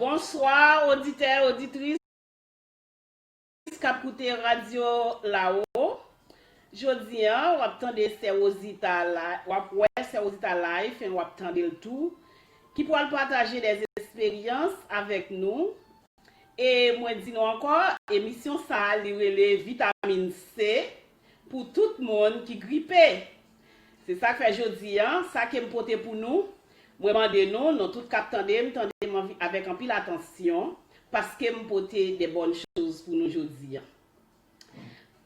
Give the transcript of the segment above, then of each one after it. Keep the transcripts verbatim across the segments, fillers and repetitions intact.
Bonswa, oditè, oditris k ap koute Radyo Lawo. Jodi a, w ap tande Sè Wozita la, w ap wè Sè Wozita live, e w ap tande l tou, ki pral pataje dè esperyans avèk nou. E mwen di nou ankò, emisyon sa a, li rele Vitamin C pou tout moun ki gripe. Se sa k fè jodi a, sa ke m pote pou nou, mwen mande nou, nou tout k ap tande m, tande m anvi- avèk anpil atansyon, paske m pote de bòn choz pou nou jodi a.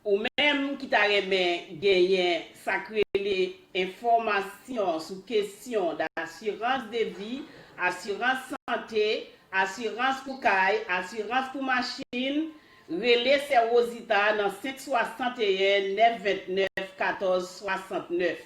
Ou menm ki ta renmen genyen sa k rele enfòmasyon sou kesyon dasirans de vi, asirans sante, asirans pou kay, asirans pou machin, rele Sè Wozita nan senk swasanteyen nèf ventnèf katòz swasantnèf.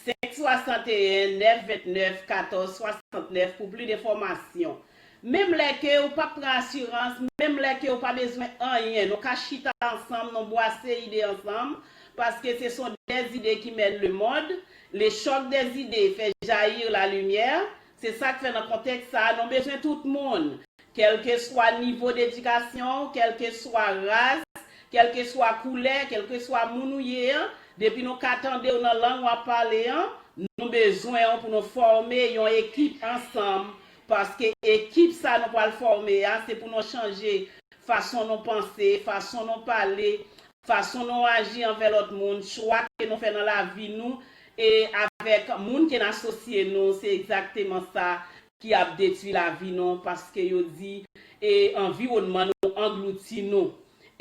Senk swasanteyen nèf ventnèf katòz swasantnèf pou plis enfòmasyon. Menm lè ke ou p ap pran asirans, menm lè ke ou pa bezwen anyen, nou ka chita ansanm, nou bwase ide ansanm, paske ce sont des idées qui mènent le monde, le choc des idées fait jaillir la lumière. Se sa k fè nan kontèks sa a, nou bezwen tout moun, kèlkeswa nivo dedikasyon w, kèlkeswa ras, kèlkeswa koulè, kèlkeswa moun ou ye an, depi nou ka tande w nan lang w ap pale an, nou bezwen w pou nou fòme yon ekip ansanm, paske ekip sa nou pral fòme a, se pou nou chanje fason nou panse, fason nou pale, fason nou aji anvè lòt moun, chwa ke nou fè nan lavi nou, e avèk moun ke n asosye nou, se egzakteman sa ki ap detwi lavi nou, paske yo di, e anviwònman nou anglouti nou.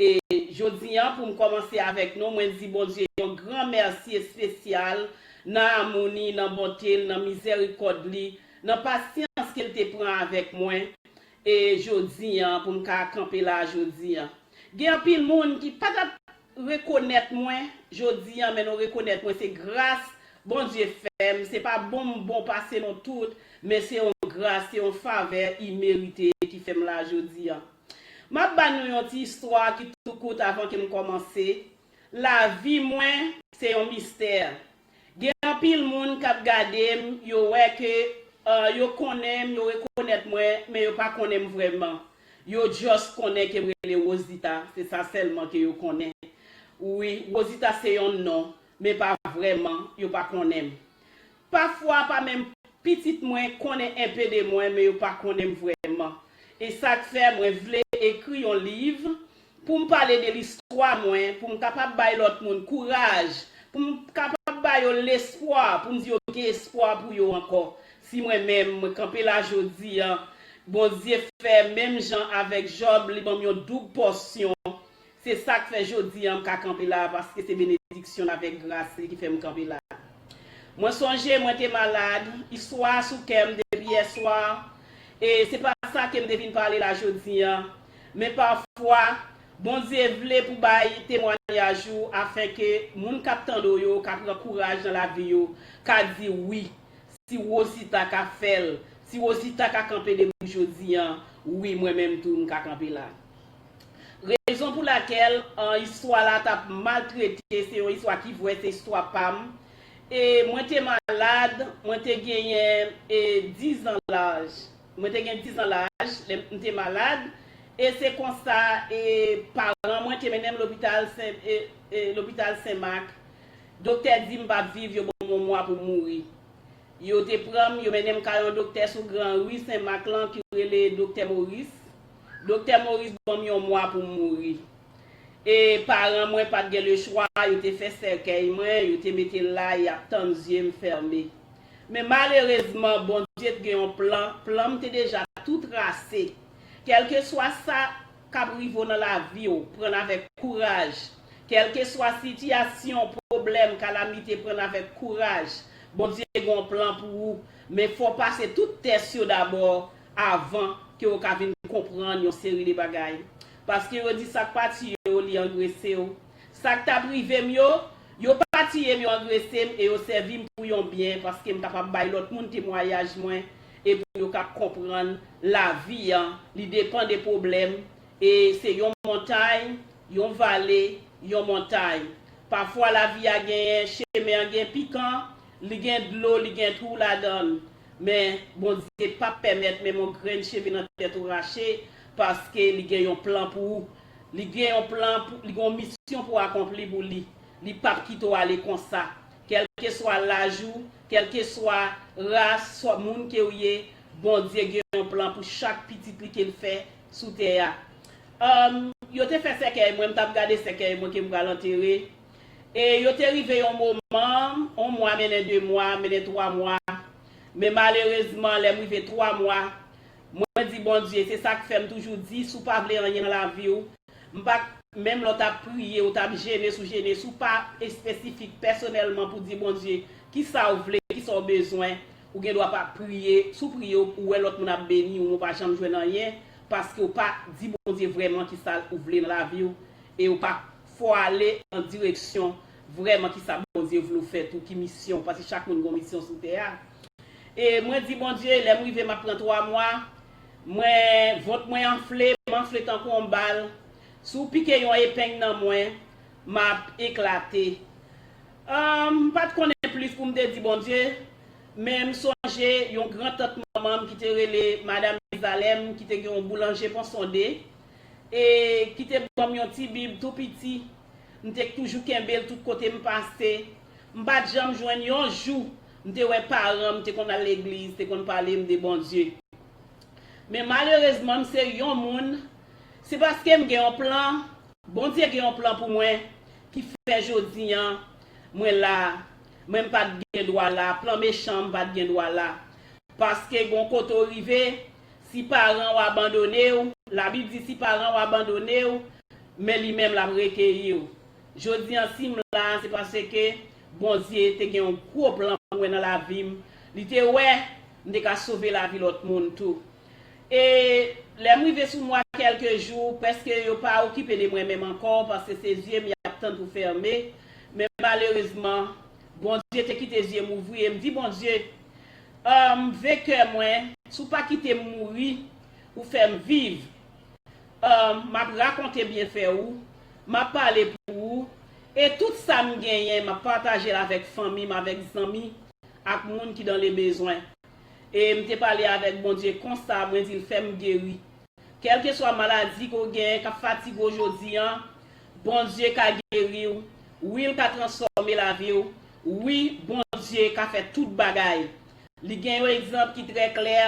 E jodi a, pou m kòmanse avèk nou, mwen di Bondye yon gran mèsi espesyal nan amou ni, nan bonte l, nan mizèrikòd li, nan pasyans ke l te pran avèk mwen. E jodi a, pou m ka kanpe la jodi a. Gen anpil moun ki pa t ap rekonèt mwen jodi a, men nou rekonèt mwen, se gras Bondye fè m, se pa bon m bon pase nou tout, men se yon gras, se yon favè imerite ki fè m la jodi a. M ap ba nou yon ti istwa ki tou kout avan ke m kòmanse. Lavi mwen, se yon mistè. Gen anpil moun k ap gade m, yo wè ke, euh, yo konnen m, yo rekonèt mwen, men yo pa konnen m vrèman. Yo just konnen ke m rele Wozita, se sa sèlman ke yo konnen. Wi, Wozita se yon non, men pa vrèman, yo pa konnen m. Pafwa, pa menm pitit mwen konnen enpe de mwen, men yo pa konnen m vrèman. E sa k fè mwen vle ekri yon liv pou m pale de listwa mwen, pou m kapab bay lòt moun kouraj, pou m kapab ba yo lespwa, pou m di yo gen espwa pou yo ankò. Si mwen menm, mwen kanpe la jodi a, Bondye fè menm jan avèk Jòb, li ban m yon doub pòsyon. Se sa k fè jodi a m ka kanpe la, paske se benediksyon l avèk gras li ki fè m kanpe la. Mwen sonje mwen te malad, istwa a sou kè m depi yèswa, e se pa sa ke m te vin pale la jodi a. Men pafwa, Bondye vle pou bay temwayaj ou, afenke moun k ap tande w yo ka pran kouraj nan lavi yo, ka di wi, si Wozita ka fè l, si Wozita ka kanpe depi jodi a, wi, mwen menm tou, m ka kanpe la. Rezon pou lakèl, an, istwa la t ap maltrete, se yon istwa ki vrè, se istwa pa m. E mwen te malad, mwen te genyen, e, dizan laj. Mwen te gen dizan laj, lè m te malad. E se konsa, e, paran mwen te mennen m lopital Sen, e, e, lopital Sen Mak. Doktè di m p ap viv, yo ban m yon mwa pou m mouri. Yo te pran m, yo mennen m kay yon doktè sou gran ri Sen Mak lan ki rele Doktè Moris. Doktè Moris ban m yon mwa pou m mouri. E paran mwen pa t gen lechwa, yo te fè sèkèy mwen, yo te mete l la, y ap tann zye m fèmen. Men malerezman, Bondye t gen yon plan, plan m te deja tou trase. Kèlkeswa sa k ap rive w nan lavi w, pran l avèk kouraj. Kèlkeswa sitiyasyon, pwoblèm, kalamite, pran l avèk kouraj. Bondye gen yon plan pou ou, men fò w pase tout tès yo dabò avan ke w ka vin konprann yon seri de bagay. Paske yo di sa k pa tiye w, li angrese w. Sa k t ap rive m yo, yo pa tiye m, yo angrese m e yo sèvi m pou yon byen, paske m kapab bay lòt moun temwayaj mwen e pou yo ka konprann lavi an, li depann de pwoblèm, e se yon montay, yon vale, yon montay. Pafwa lavi a genyen, chemen an gen pikan, li gen dlo, li gen twou ladan l. Men Bondye p ap pèmèt menm yon grenn cheve nan tèt ou rache, paske li gen yon plan pou ou. Li gen yon plan, pou, li gen yon misyon pou akonpli pou li. Li p ap kite w ale konsa. Kèlkeswa laj ou, kèlkeswa ras, swa moun ke w ye, Bondye gen yon plan pou chak pitit li ke l fè sou tè a. Um, yo te fè sèkèy mwen, m t ap gade sèkèy mwen ke m pral antere. E yo te rive yon moman, yon mwa mennen de mwa, mennen twa mwa. Men malerezman, lè m rive twa mwa, mwen di Bondye, se sa k fè m toujou di, si w pa vle anyen nan lavi w, m pa, menm lè w t ap priye, w t ap jene, si w jene, si w pa espesifik pèsonèlman pou di Bondye, kisa w vle, kisa w bezwen, ou gen dwa pa priye, si w priye, ou wè lòt moun ap beni, ou pa janm jwenn anyen, paske w pa di Bondye vrèman kisa ou vle nan lavi w, e w pa fò ale an direksyon vrèman kisa Bondye vle w fè tou, ki misyon, paske chak moun gen yon misyon sou tè a. E mwen di Bondye, lè m rive m ap pran twa mwa, mwen, vant mwen anfle, m anfle tankou yon bal. Si w pike yon epeng nan mwen, m ap eklate. Ahn, m pa t konnen plis pou m te di Bondye, men m sonje yon grantant manman m ki te rele Madanm Mezalèm, ki te gen yon boulanje Pon Sonde, e ki te ban m yon ti bib tou piti. M te toujou kenbe l tout kote m pase. M pa t janm jwenn yon jou m te wè paran m te konn al legliz, te konn pale m de Bondye. Men malerezman, m se yon moun, se paske m gen yon plan, Bondye gen yon plan pou mwen, ki fè jodi an, mwen la, mwen m pa t gen dwa la, plan mechan m pa t gen dwa la. Paske gon kote w rive, si paran w abandone w, Labib di si paran w abandone w, men li menm l ap rekeyi w. Jodi an, si m la, se paske Bondye te gen yon gwo plan pou mwen nan lavi m. Li te wè m te ka sove lavi lòt moun tou. E lè m rive sou mwa kèlke jou, prèske yo pa okipe de mwen menm ankò, paske se zye m y ap tann pou fèmen. Men malerezman, Bondye te kite zye m ouvri e m di, Bondye, um, venkè mwen, si w pa kite m mouri, ou fè m viv. Um, m ap rakonte byenfè ou, m ap pale pou ou, e tout sa m genyen, m ap pataje l avèk fanmi m, avèk zanmi, ak moun ki dan le bezwen. E m te pale avèk Bondye konsa, mwen di l fè m geri. Kèlkeswa maladi ke w genyen k ap fatige w jodi an, Bondye ka geri w. Wi, l ka transfòme lavi w. Wi, Bondye ka fè tout bagay. Li gen yon egzanp ki trè klè,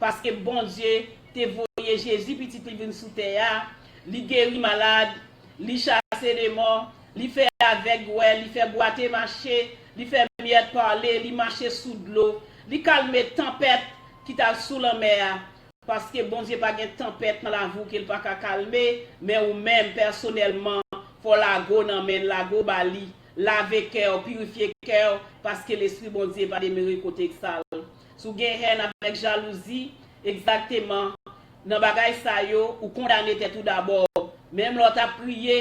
paske Bondye te voye Jezi, pitit li, vin sou tè a. Li geri malad, li chase demon, li fè avèg wè, li fè bwate mache, li fè myèt pale, li mache sou dlo, li kalme tanpèt ki t al sou lanmè a. Paske Bondye pa gen tanpèt nan lavi w ke l pa ka kalme, men ou menm, pèsonèlman, fò w lage w nan men l, lage w ba li, lave kè w, pirifye kè w, paske Lespri Bondye pa demere kote k sal. Si w gen hèn avèk jalouzi, egzakteman, nan bagay sa yo, ou kondane tèt ou dabò. Menm lè w t ap priye,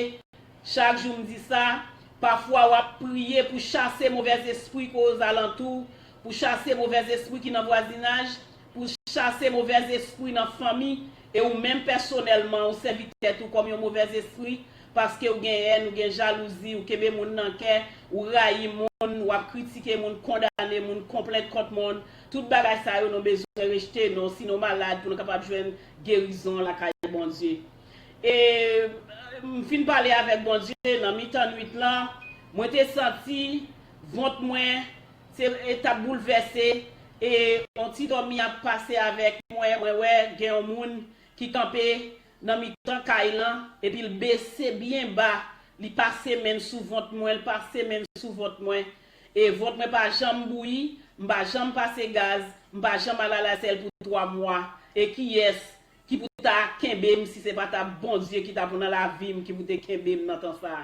chak jou m di sa, pafwa w ap priye pou chase movèzespri ki ozalantou w, pou chase movèzespri ki nan vwazinaj, pou chase movèzespri nan fanmi, e ou menm pèsonèlman, ou sèvi tèt ou kòm yon movèzespri, paske ou gen hèn, ou gen jalouzi, ou kenbe moun nan kè, ou rayi moun, w ap kritike moun, kondane moun, konplent kont moun. Tout bagay sa yo, nou bezwen rejte, nou, si nou malad, pou nou kapab jwenn gerizon lakay Bondye. E m fin pale avèk Bondye nan mitan nwit lan, mwen te santi vant mwen se, e t ap boulvèse, e yon ti dòmi ap pase avèk mwen, mwen wè gen yon moun ki kanpe nan mitan kay lan, epi l bese byen ba, li pase men l sou vant mwen, l pase men l sou vant mwen, e vant mwen pa janm bouyi, m pa janm pase gaz, m pa janm al alasèl pou twa mwa, e kiyès ki pou ta kenbe m si se pa ta Bondye ki ta pou nan lavi m, ki pou te kenbe m nan tan sa a?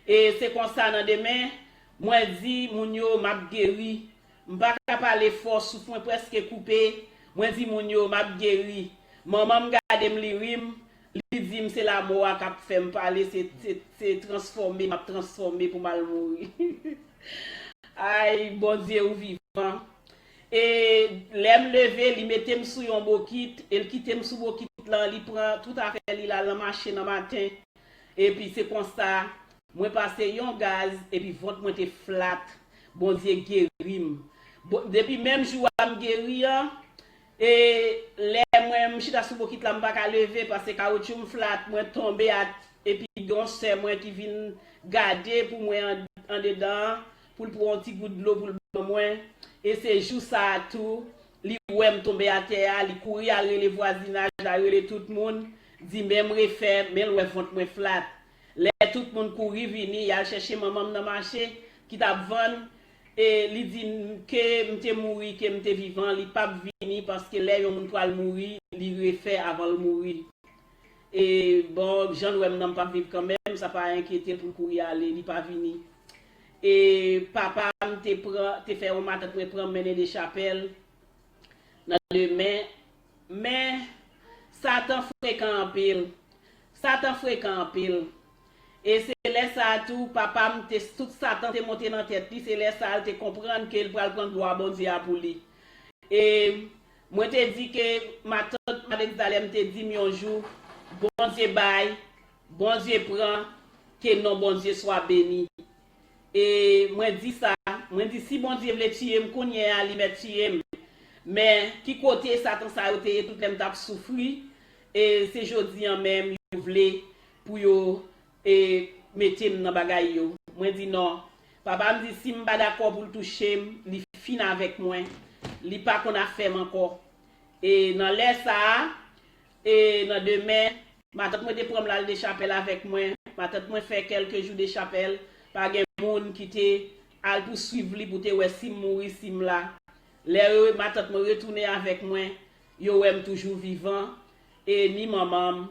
E se konsa nan demen, mwen di moun yo, m ap geri. M pa ka pale fò, souf mwen prèske koupe. Mwen di moun yo, m ap geri. Manman m gade m, li ri m, li di m se lanmò a k ap fè m pale, se, se, se transfòme, m ap transfòme pou m al mouri. Ay, Bondye, ou vivan. E lè m leve, li mete m sou yon bokit, e l kite m sou bokit lan, li pran tout afè li, l al nan mache nan maten. Epi se konsa, mwen pase yon gaz, epi vant mwen te flat. Bondye geri m. Bon, depi menm jou a m geri an, e lè mwen m chita sou bokit la, m pa ka leve paske kawotchou m flat, mwen tonbe a, epi gen yon sè mwen ki vin gade pou mwen an, andedan an, pou l pran yon ti gout dlo pou l ban mwen. E se jou sa a tou, li wè m tonbe atè a, li kouri al rele vwazinaj la, rele tout moun, di men m refè, men l wè vant mwen flat. Lè tout moun kouri vini, y al chèche manman m nan mache ki t ap vann, e li di m ke m te mouri, ke m te vivan, li p ap vini paske lè yon moun pral mouri, li refè avan l mouri. E bon, jan l wè m nan, m p ap viv kanmenm, sa pa enkyete l pou l kouri ale, li pa vini. E papa m te pran, te fè yon matant mwen pran m mennen Dechapèl nan demen. Men, Satan frekan anpil. Satan frekan anpil. E se lè sa a tou, papa m te, tout Satan te monte nan tèt li, se lè sa a l te konprann ke l pral pran glwa Bondye a pou li. E mwen te di ke matant Marie Exalem te di m yon jou, Bondye bay, Bondye pran, ke non Bondye swa beni. E mwen di sa, mwen di si Bondye vle tiye m kounye a, li mèt tiye m. Men ki kote Satan sa yo te ye tout lè m t ap soufri, e se jodi an menm yo vle pou yo e mete m nan bagay yo. Mwen di non. Papa m di si m pa dakò pou l touche m, li fin avèk mwen. Li pa konn afè m ankò. E nan lè sa a, e nan demen, matant mwen te pran m l al Dechapèl avèk mwen. Matant mwen fè kèlke jou Dechapèl, pa gen moun ki te al pouswiv li pou te wè si m mouri, si m la. Lè yo, matant mwen retounen avèk mwen, yo wè m toujou vivan, e ni manman m,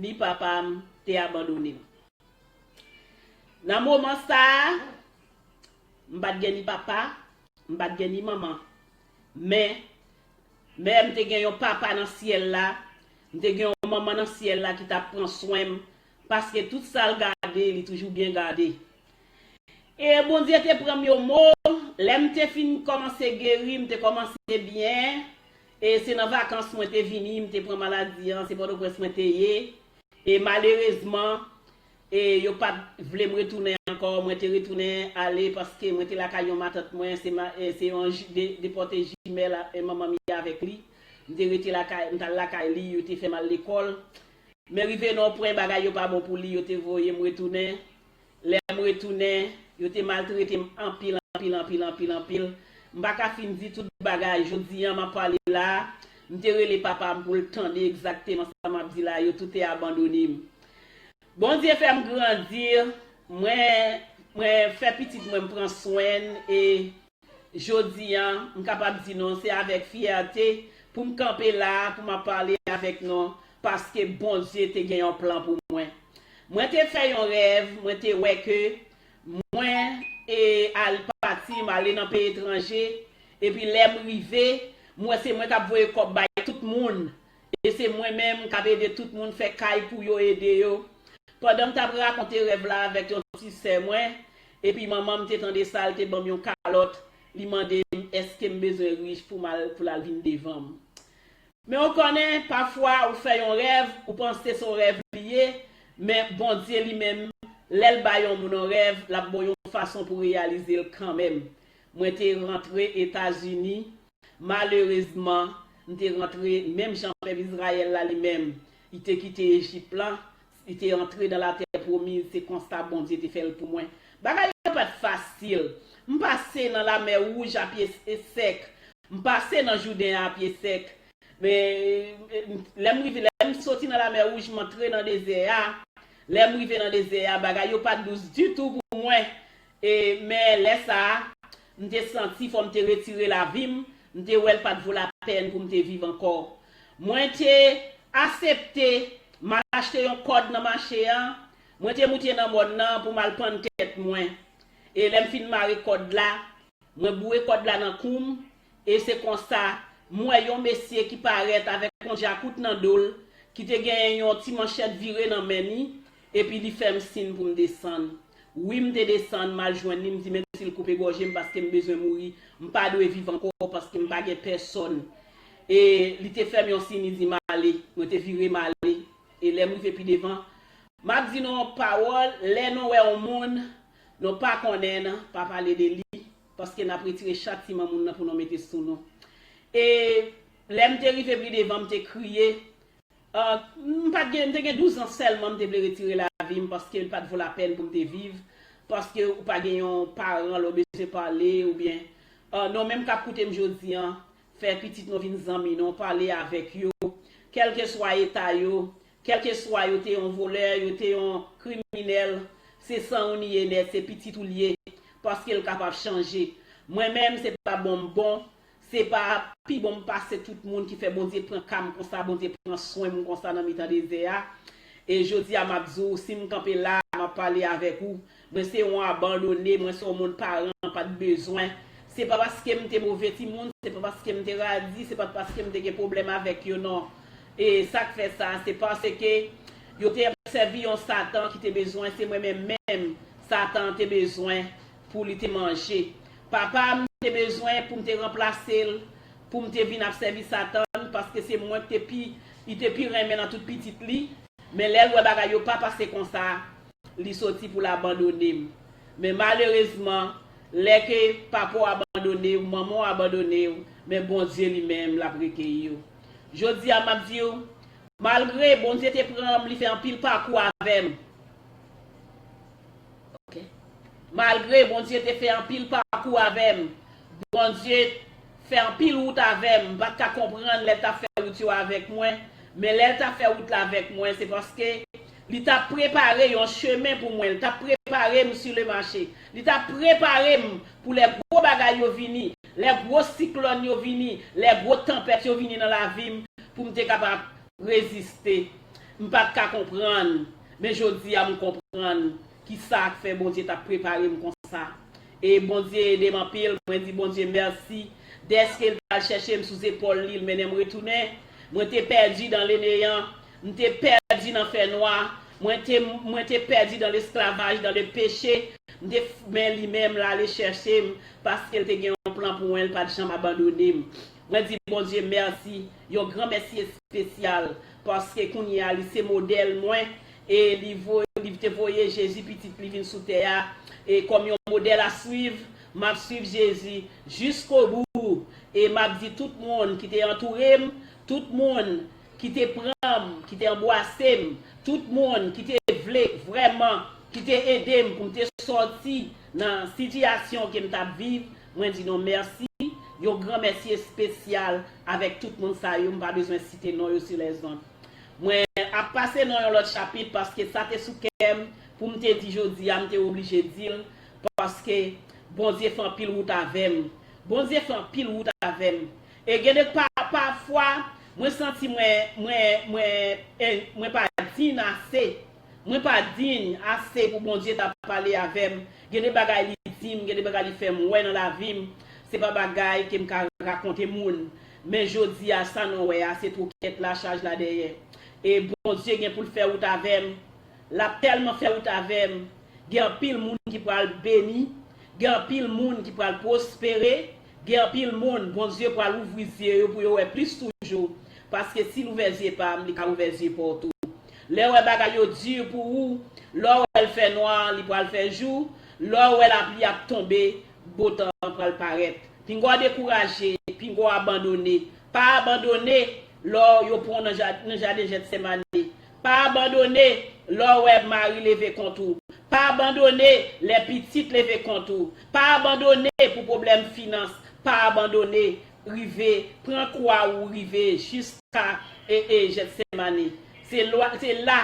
ni papa m te abandone m. Nan moman sa a, m pa t gen ni papa, m pa t gen ni manman. Men, men m te gen yon papa nan syèl la, m te gen yon manman nan syèl la ki t ap pran swen m, paske tout sa l gade, li toujou byen gade. E Bondye te pran m yon mo, lè m te fin kòmanse geri, m te kòmanse byen, e se nan vakans mwen te vini, m te pran maladi an, se Pòtoprens mwen te ye. E malerezman, e yo pa t vle m retounen ankò. Mwen te retounen ale paske mwen te lakay yon matant mwen, se, ma, e se yon ji, de, depòte jimèl a, e manman m ye avèk li. M te rete lakay, m t al lakay li, yo te fè m al lekòl. Men rive nan yon pwen bagay yo pa bon pou li, yo te voye m retounen. Lè m retounen, yo te maltrete m anpil, anpil, anpil, anpil, anpil. M pa ka fin di tout bagay. Jodi an, m ap pale la, m te rele papa m pou l tande egzakteman sa m ap di la. Yo tout te abandone m. Bondye fè m grandi, mwen, mwen fè pitit mwen, m pran swen l, e jodi an, m kapab di nou, se avèk fyète pou m kanpe la, pou m ap pale avèk nou, paske Bondye te gen yon plan pou mwen. Mwen te fè yon rèv, mwen te wè ke mwen e al pati, m ale nan peyi etranje, epi lè m rive, m wè se mwen k ap voye kòb bay tout moun, e se mwen menm k ap ede tout moun fè kay pou yo, ede yo. Pandan m t ap rakonte rèv la avèk yon ti sè mwen, epi manman m te tande sa, l te ban m yon kalòt, li mande m èske m bezwen rich pou m al, pou l al vin devan m. Men ou konnen, pafwa ou fè yon rèv, ou panse se yon rèv li ye, men Bondye li menm, lè l bay yon moun yon rèv, l ap ba w yon fason pou reyalize l kanmenm. Mwen te rantre Etazini, malerezman, m te rantre menm jan frè m Izrayèl la li menm. Li te kite Ejip lan, li te antre nan latè pwomiz, se konsa Bondye te fè l pou mwen. Bagay yo pa t fasil. M pase nan Lamè Wouj a pye s-, sèk. M pase nan Jouden an a pye sèk. Men, lè m rive, lè m soti nan Lamè Wouj, m antre nan dezè a. Lè m rive nan dezè a, bagay yo pa t dous ditou pou mwen. E, men lè sa a, m te santi fò m te retire lavi m, m te wè l pa t vo lapèn pou m te viv ankò. Mwen te asepte m al achte yon kòd nan mache an, mwen te moute nan mòn nan pou m al pann tèt mwen. E lè m fin mare kòd la, mwen boure kòd la nan kou m, e se konsa, m wè yon mesye ki parèt avèk yon djakout nan do l, ki te gen yon ti manchèt vire nan men li, epi li fè m siy pou m desann. Wi, m te desann, m al jwenn li, m di, men si l koupe gòje m paske m bezwen mouri, m pa dwe viv ankò paske m pa gen pèsòn. E li te fè m yon siy, li di m ale, mwen te vire m ale. E lè m rive pi devan, m ap di nou yon pawòl, lè nou wè yon moun, nou pa konnen l, pa pale de li. Paske n ap retire chatiman moun nan pou nou mete sou nou. E lè m te rive pi devan, m te kriye. Ah, m pa t gen, m te gen douz an sèlman, m te vle retire lavi m paske l pa t vo lapèn pou m te viv. Paske ou pa gen yon paran lè w bezwen pale, oubyen, ah, nou menm k ap koute m jodi an, fè pitit nou vin zanmi nou, pale avèk yo. Kèlkeswa eta yo, kèlkeswa yo te yon volè, yo te yon kriminèl, se san ou li ye nèt, se pitit ou li ye, paske l kapab chanje. Mwen menm, se pa bon m bon, se pa pi bon m pase tout moun ki fè Bondye pran ka m konsa, Bondye pran swen m konsa nan mitan dezè a. E jodi a, m ap di w, si m kanpe la, m ap pale avèk ou, mwen se yon abandone, mwen se yon moun paran pa t bezwen. Se pa paske m te move timoun, se pa paske m te radi, se pa paske m te gen pwoblèm avèk yo, non. E sa k fè sa, se paske yo te ap sèvi yon Satan ki te bezwen, se mwen menm menm, Satan te bezwen pou li te manje. Papa m te bezwen pou m te ranplase l, pou m te vin ap sèvi Satan, paske se mwen ki te pi, li te pi renmen nan tout pitit li. Men lè l wè bagay yo pa pase konsa, li soti pou l abandone m. Men malerezman, lè ke papa w abandone w, manman w abandone w, men Bondye li menm l ap rekeyi w. Jodi a, m ap di w, malgre Bondye te pran m, li fè anpil pakou avè m. Ok. Malgre Bondye te fè anpil pakou avè m, Bondye fè anpil wout avè m, m pa t ka konprann lè l t ap fè wout yo avèk mwen, men lè l t ap fè wout la avèk mwen, se paske li t ap prepare yon chemen pou mwen, li t ap prepare m sur le marché, li t ap prepare m pou lè gwo bagay yo vini, lè gwo siklòn yo vini, lè gwo tanpèt yo vini nan lavi m, pou m te kapab reziste. M pa t ka konprann, men jodi a m konprann kisa k fè Bondye t ap prepare m konsa. E Bondye ede m anpil, mwen di Bondye mèsi, dèske l t al chèche m sou zepòl li, l mennen m retounen. Mwen te pèdi dan le neyan, m te pèdi nan fènwa, mwen te, mwen te pèdi dan lesklavaj, dan le peche, m te, men li menm l ale chèche m, paske l te gen yon plan pou mwen, l pa t janm abandone m. Mwen di Bondye mèsi, yon gran mèsi espesyal, paske kounye a li se modèl mwen, e li vo-, li te voye Jezi pitit li vin sou tè a, e kòm yon modèl a swiv, m ap swiv Jezi jiskobou, e m ap di tout moun ki te antoure m, tout moun ki te pran m, ki te anbwase m, tout moun ki te vle vrèman, ki te ede m pou m te sòti nan sitiyasyon ke m t ap viv, mwen di nou mèsi, yon gran mèsi espesyal avèk tout moun sa yo, m pa bezwen site non yo sou lèzonn. Mwen ap pase nan yon lòt chapit paske sa te sou kè m pou m te di jodi a, m te oblije di l, paske Bondye fè anpil wout avè m. Bondye fè anpil wout avè m. E gen de pa, pafwa, mwen santi mwen, mwen, mwen, e, mwen pa dign ase. Mwen pa dign ase pou Bondye ta pale avè m. Gen de bagay li di m, gen de bagay li fè m wè nan lavi m. Se pa bagay ke m ka rakonte moun. Men jodi a, sa nou wè a, se twokèt la, chaj la dèyè. E Bondye gen pou l fè wout avè m. L ap tèlman fè wout avè m. Gen anpil moun ki pral beni. Gen anpil moun ki pral pwospere. Gen anpil moun, Bondye pral ouvri zye yo pou yo wè plis toujou. Paske si l ouvè zye pa m, li ka ouvè zye pa w tou. Lè w wè bagay yo di pou ou, lè w wè l fè nwa, li pral fè jou. Lè w wè lapli ap tonbe, botan an pral parèt. Pinga w dekouraje, pinga w abandone. Pa abandone lè yo pran w nan ja-, nan jaden Jètsemane. Pa abandone lè w wè mari leve kont ou. Pa abandone lè pitit leve kont ou. Pa abandone pou pwoblèm finans. Pa abandone, rive, pran kwa ou, rive jiska, e, e, Jètsemane. Se lwa-, se la,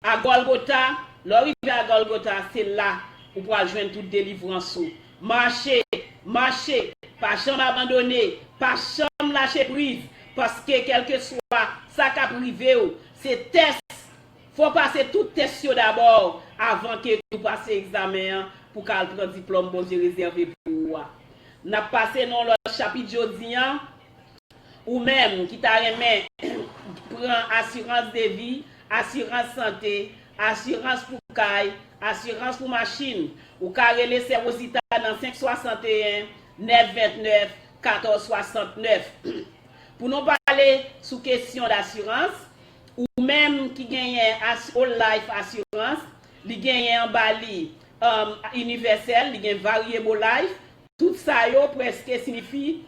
a Gòlgota, lè w rive a Gòlgota, se la ou pral jwenn tout delivrans ou. Mache, mache, pa janm abandone, pa janm lache priz, paske kèlkeswa sa k ap rive w, se tès. Fò w pase tout tès yo dabò avan ke ou pase egzamen an pou w ka al pran diplòm Bondye rezève pou ou a. N ap pase nan yon lòt chapit jodi a. Ou menm ki ta renmen pran asirans de vi, asirans sante, asirans pou kay, asirans pou machin, ou ka rele Sè Rosita nan senk swasanteyen, nèf vennèf, katòz swasantnèf. Pou nou pale sou kesyon dasirans, ou menm ki genyen as-, Whole Life Assurance, li genyen anba li, um, inivèsèl, li gen Variable Life, tout sa yo prèske siyifi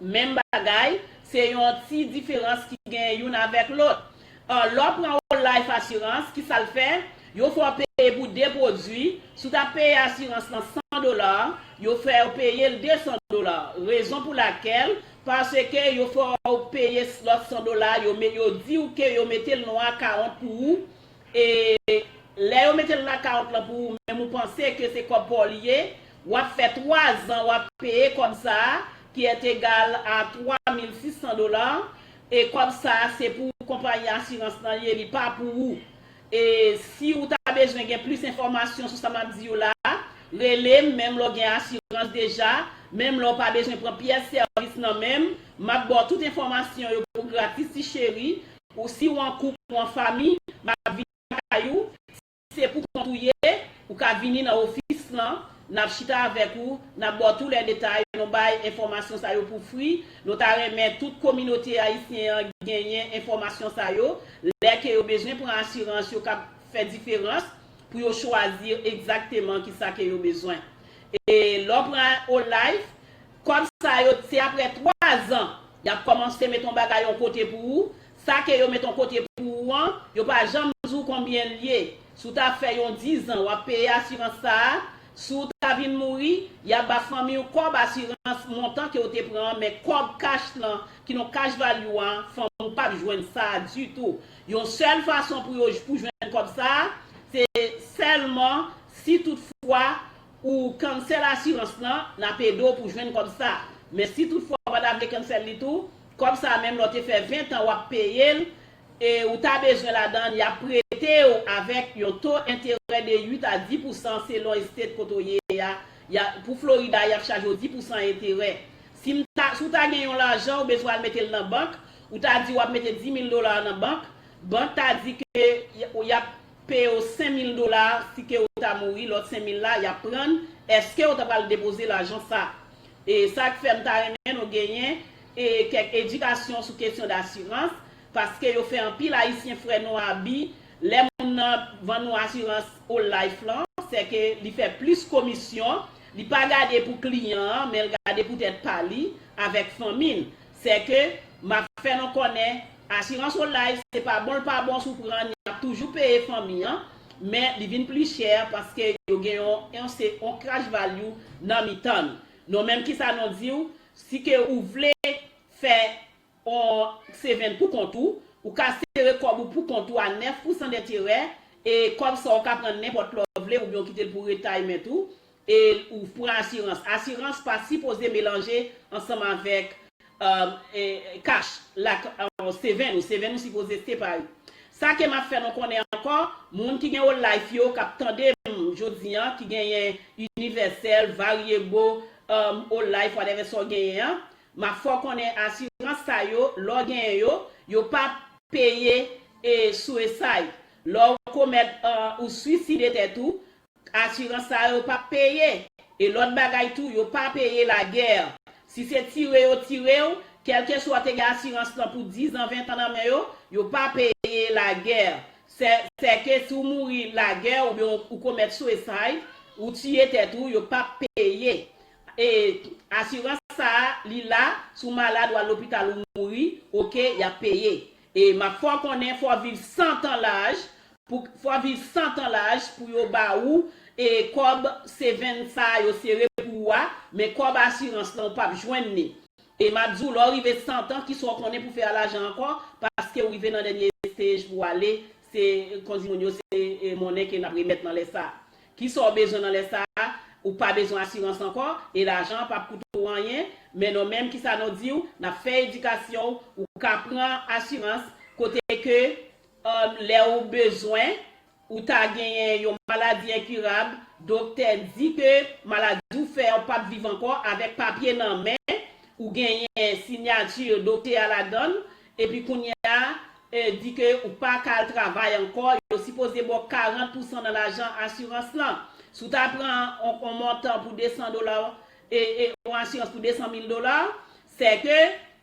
menm bagay, se yon ti diferans ki gen youn avèk lòt. An, lè w pran Whole Life Assurance, ki sa l fè? Yo fè w peye pou de pwodui. Si w ta peye asirans lan san dola, yo fè w peye l de san dola. Rezon pou lakèl, paske yo fè w peye lòt san dola, yo, yo di w ke yo mete l nan akawont pou ou, e lè yo mete l nan akawont lan pou ou, menm ou panse ke se kòb pa w li ye, w ap fè twa zan w ap peye kòb sa a, ki est égal à twa mil sis san dola, e kòb sa a se pou konpayi asirans lan ye, li pa pou ou. E si ou ta bezwen gen plis enfòmasyon sou sa m ap di yo la, rele m, menm lè w gen asirans deja, menm lè w pa bezwen pran pyès sèvis nan men m, m ap ba w tout enfòmasyon yo pou gratis ti cheri, ou si w an koup ou an fanmi, m ap vin lakay ou, si se pou kont ou ye, ou ka vini nan ofis lan, n ap chita avèk ou, n ap ba w tou lè detay, nou bay enfòmasyon sa yo pou fri, nou ta renmen tout kominote ayisyen an genyen enfòmasyon sa yo, lè ke yo bezwen pran asirans yo ka fè diferans pou yo chwazi egzakteman kisa ke yo bezwen. E lè w pran Whole Life, kòb sa yo, se apre twa zan, y ap kòmanse met yon bagay yon kote pou ou. Sa ke yo met yon kote pou ou an, yo pa janm di w konbyen l ye. Si w ta fè yon dizan, w ap peye asirans sa a. Si w ta vin mouri, y ap ba fanmi w kòb asirans montan ke w te pran an, men kòb kach lan, ki nan cash value an, fanmi w p ap jwenn sa a ditou. Yon sèl fason pou yo, pou jwenn kòb sa a, se sèlman si toutfwa ou cancel asirans lan, n ap ede w pou jwenn kòb sa. Men si toutfwa w pa ta vle cancel li tou, kòb sa menm lè w te fè ven tan w ap peye l, e ou ta bezwen ladan l, y ap prete w avèk yon to enterè de uit a dis pousan selon estate kote w ye a. Y a, pou Florida, y ap chaje w dis pousan enterè. Si m ta, si w ta gen yon lajan, ou bezwen al mete l nan bank, ou ta di w ap mete dis mil dola nan bank, bank ta di ke y, y ap peye w senk mil dola, si ke ou ta mouri, lòt senk mil la, y ap pran l. Èske ou ta pral depoze lajan sa? E sa k fè m ta renmen nou genyen, e, kèk edikasyon sou kesyon dasirans, paske yo fè anpil Ayisyen frè nou abi, lè moun nan vann nou asirans Whole Life lan, sèke li fè plis komisyon, li pa gade pou kliyan an, men l gade pou tèt pa li, avèk fanmi l. Sèke, m ap fè nou konnen, asirans Whole Life, se pa bon l pa bon si w pran, y ap toujou peye fanmi an, men li vin pli chè paske yo gen yon, yon, se, yon cash value nan mitan l. Nou menm, kisa nou di w? Si ke ou vle fè yon saving pou kont ou, ou ka sere kòb ou pou kont ou a nèf pousan denterè, e kòb sa w ka pran nenpòt lè w vle, oubyen w kite l pou retirement ou, e ou pran asirans. Asirans pa sipoze melanje ansanm avèk, um, e, cash, like, uh, saving ou. Saving ou sipoze separe. Sa ke m ap fè nou konnen ankò, moun ki gen Whole Life yo, k ap tande m jodi an, ki genyen Universal, Variable, um, Whole Life, whatever sa w genyen an, m ap fè w konnen asirans sa yo, lè w genyen yo, yo p ap peye, e, suicide. Lè w komèt, uh, ou swiside tèt ou, asirans sa yo p ap peye. E lòt bagay tou, yo pa peye lagè. Si se tire yo tire w, kèlkeswa w te gen asirans lan pou diz an, ven tan nan men yo, yo pa peye lagè. Sè, sèke si w mouri lagè oubyen w, ou komèt suicide, ou tiye tèt ou, yo p ap peye. E asirans sa a, li la, si w malad, w al lopital, ou mouri, oke, y ap peye. E m ap fè w konnen, fò w viv san tan laj, pou, fò w viv san tan laj pou yo ba ou, e, kòb saving sa a yo sere pou ou a, men kòb asirans lan ou p ap jwenn li. E m ap di w, lè w rive san tan, kisa w konnen pou fè a lajan ankò, paske w rive nan dènye stage pou w ale, se, kon di moun yo, se, e, monnen ke n ap remèt nan lè sa a. Kisa w bezwen nan lè sa a? Ou pa bezwen asirans ankò, e lajan an p ap koute w anyen, men nou menm, kisa nou di w? N ap fè edikasyon w, ou ka pran asirans, kote ke, um, lè ou bezwen, ou ta genyen yon maladi enkirab, doktè di ke maladi ou fè a ou p ap viv ankò, avèk papye nan men, ou genyen siyati doktè a ladan l, epi kounye a, e, di ke ou pa ka al travay ankò, yo sipoze ba w karant pousan nan lajan asirans lan. Si w ta pran yon, yon montan pou de san dola, e, e, yon asirans pou de san mil dola, sèke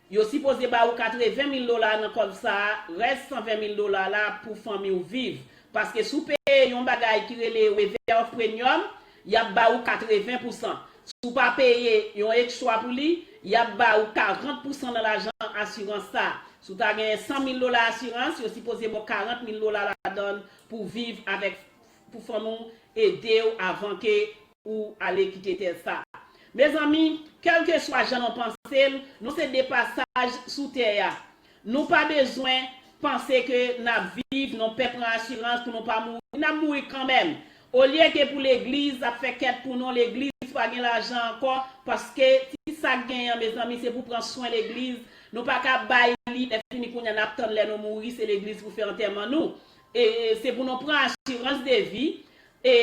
yo sipoze ba ou katreven mil dola nan kòb sa a, rès san ven mil dola la pou fanmi w viv. Paske si w peye yon bagay ki rele waiver of premium, y ap ba ou katreven pousan. Si w pa peye yon ekstra pou li, y ap ba ou karant pousan nan lajan asirans sa. Si w ta genyen san mil dola asirans, yo sipoze ba w karant mil dola ladan l pou w viv avèk, pou fanmi w ede w avan ke ou ale kite tè sa. Mezanmi, kèlkeswa jan nou panse l, nou se de pasaj sou tè a. Nou pa bezwen panse ke n ap viv, nou pè pran asirans pou nou pa mouri. N ap mouri kanmenm. Olye ke pou legliz ap fè kèt pou nou, legliz pa gen lajan ankò, paske ti sa k genyen an, mezanmi, se pou pran swen legliz. Nou pa ka bay li, lè fini kounye a, n ap tann lè nou mouri, se legliz pou fè antèman nou. E, e se pou nou pran asirans de vi. E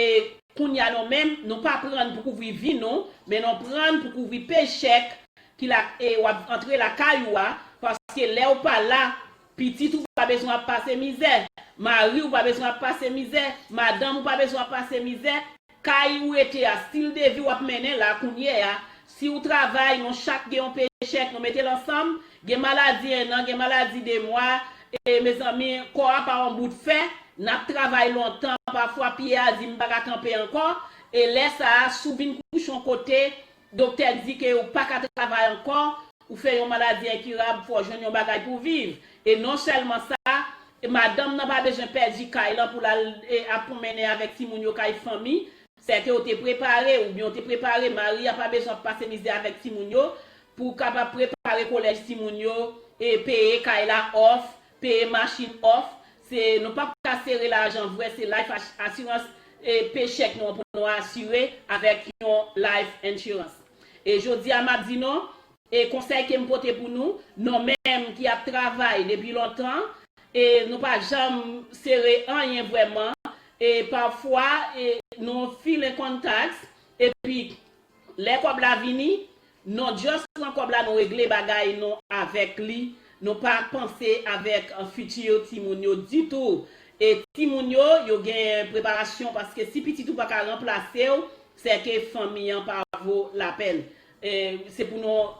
kounye a nou menm, nou pa pran l pou kouvri vi nou, men nou pran l pou kouvri pechèk ki la, e w ap antre lakay ou a, paske lè w pa la, pitit ou pa bezwen ap pase mizè, mari w pa bezwen ap pase mizè, madanm ou pa bezwen ap pase mizè, kay ou rete a, stil de vi w ap mennen la kounye a, si w travay, nou chak gen yon pechèk, nou mete l ansanm, gen maladi en an, gen maladi de mwa, e mezanmi, kò a pa yon bout fè, n ap travay lontan, pafwa pye a di m pa ka kanpe ankò, e lè sa a, si w vin kouche yon kote, doktè di ke ou pa ka travay ankò, ou fè yon maladi enkirab, fò w jwenn yon bagay pou w viv. E non sèlman sa, e madanm nan pa bezwen pèdi kay lan pou l al, e, ap pwomennen avèk timoun yo kay fanmi, sèke w te prepare, oubyen w te prepare, mari a pa bezwen ap pase mizè avèk timoun yo, pou w kapab prepare kolèj timoun yo, e peye kay la òf, peye machin òf, se, nou p ap ka sere lajan vre, se life as-, assurance, e pechèk nou an pou nou asire avèk yon life insurance. E jodi a m ap di nou, e konsèy ke m pote pou nou, nou menm ki ap travay depi lontan, e nou pa janm sere anyen vrèman, e pafwa, e nou file contacts, epi lè kòb la vini, nou just pran kòb la, nou regle bagay nou avèk li, nou pa panse avèk, uh, fiti timoun yo ditou. E timoun yo, yo gen preparasyon, paske si pitit ou pa ka ranplase w, sèke fanmi an pa vo lapèn. E se pou nou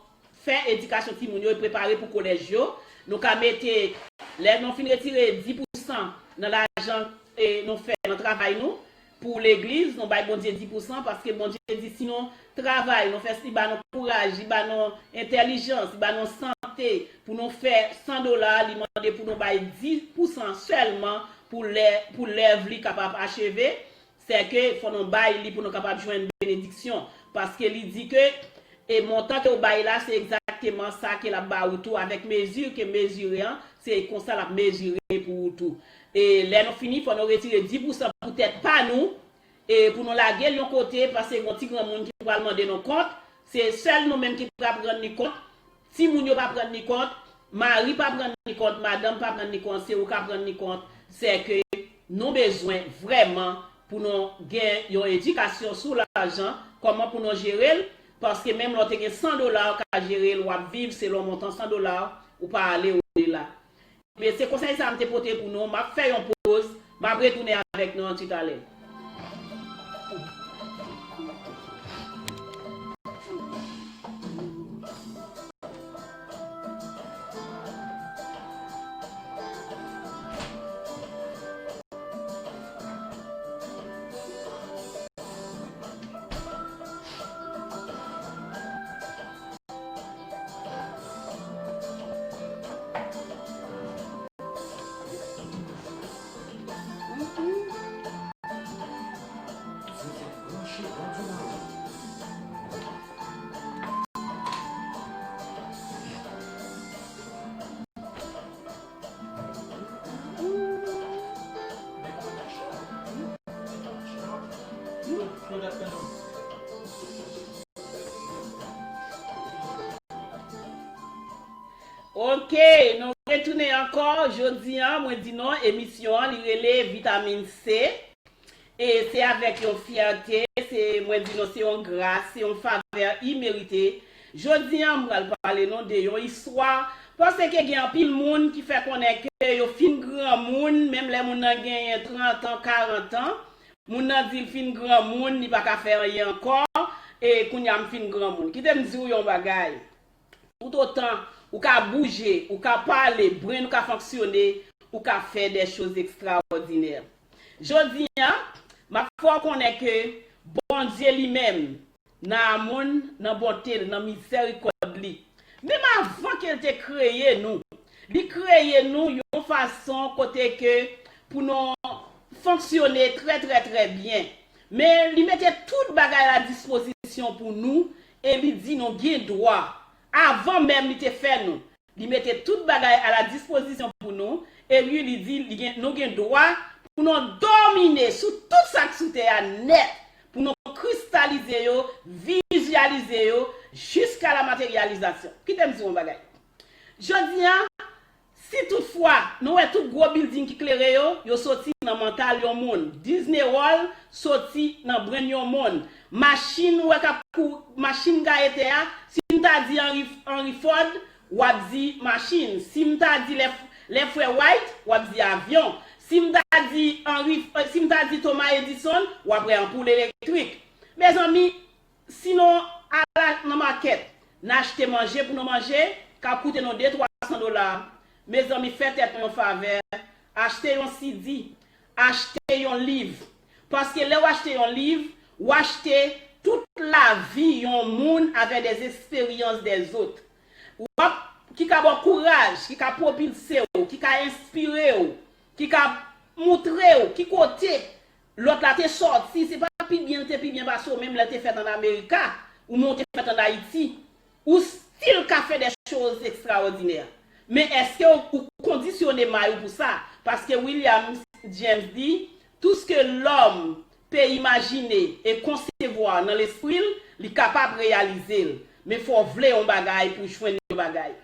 fè edikasyon timoun yo e prepare pou kolèj yo. Nou ka mete, lè nou fin retire dis pousan nan lajan, e nou fè nan travay nou, pou legliz, nou bay Bondye dis pousan, paske Bondye di si nou travay, nou fè, li ba nou kouraj, li ba nou entèlijans, li ba nou sante, pou nou fè san dola, li mande pou nou bay dis pousan sèlman pou lè, pou lèv li kapab acheve. Sèke fò nou bay li pou nou kapab jwenn benediksyon. Paske li di ke, e montan ke w bay la, se egzakteman sa ke l ap ba ou tou avèk mezi ke mezire an, se konsa l ap mezire pou ou tou. E lè nou fini, fò nou retire dis pousan pou tèt pa nou, e pou nou lage l yon kote, paske gon ti granmoun ki pral mande nou kont, se sèl nou menm ki pral rann li kont, timoun yo pa pran ni kont, mari pa pran ni kont, madanm pa pran ni kont, se ou ka pran ni kont. Sèke nou bezwen vrèman pou nou gen yon edikasyon sou lajan, kòman pou nou jere l, paske menm lè w te gen san dola, ou ka jere l, w ap viv selon montan san dola, ou pa ale odela. Men se konsèy sa a m te pote pou nou. M ap fè yon poz. M ap retounen avèk nou an ti talè. Ok, nou retounen ankò. Jodi a, mwen di nou, emisyon an, li rele Vitamin C. E se avèk yon fyète, se, mwen di nou, se yon gras, se yon favè imerite. Jodi a, m pral pale nou de yon istwa. Paske gen anpil moun ki fè konnen ke yo fin granmoun, menm lè moun nan genyen trant an, karant an. Moun nan di l fin granmoun, li pa ka fè anyen ankò, e kounye a m fin granmoun. Kite m di w yon bagay. Toutotan ou ka bouje, ou ka pale, brenn ou ka fonksyone, ou ka fè de choz ekstraòdinè. Jodi a, m ap fè w konnen ke Bondye li menm, nan amou l, nan bonte l, nan mizèrikòd li. Menm avan ke l te kreye nou, li kreye nou yon fason kote ke pou nou fonksyone trè, trè, trè byen. Men li mete tout bagay a dispozisyon pou nou e li di nou gen dwa, avan menm li te fè nou, li mete tout bagay a la dispozisyon pou nou, epi li di li gen, nou gen dwa pou nou domine sou tout sa k sou tè a nèt, pou nou kristalize yo, vizyalize yo, jiska la materyalizasyon. Kite m di yon bagay. Jodi a, si toutfwa nou wè tout gwo bilding ki klere yo, yo soti nan mantal yon moun. Disney World soti nan brenn yon moun. Machin ou wè k ap kou, machin gaye tè a, si m ta di Henry, Henry Ford, w ap di machin. Si m ta di lè, lè frè Wright, w ap di avyon. Si m ta di Henry, si m ta di Thomas Edison, w ap wè anpoul elektrik. Mezanmi, si nou al nan makèt, n achte manje pou nou manje, k ap koute nou de, twa san dola, mezanmi, fè tèt nou yon favè, achte yon C D, achte yon liv. Paske lè w achte yon liv, w achte tout lavi yon moun avè des expériences des autres. W ap, ki ka ba w kouraj, ki ka pwopilse w, ki ka enspire w, ki ka moutre w ki kote lòt la te sòti, se pa pi byen l te pi byen pase w menm lè l te fèt ann Amerika, ou men w te fèt ann Ayiti. Ou still ka fè des choses extraordinaires. Men èske w, ou kondisyone may ou pou sa? Paske William James di, tout ce que l'homme peut imaginer et concevoir nan lespri l, li kapab reyalize l. Men fò w vle yon bagay pou w jwenn yon bagay.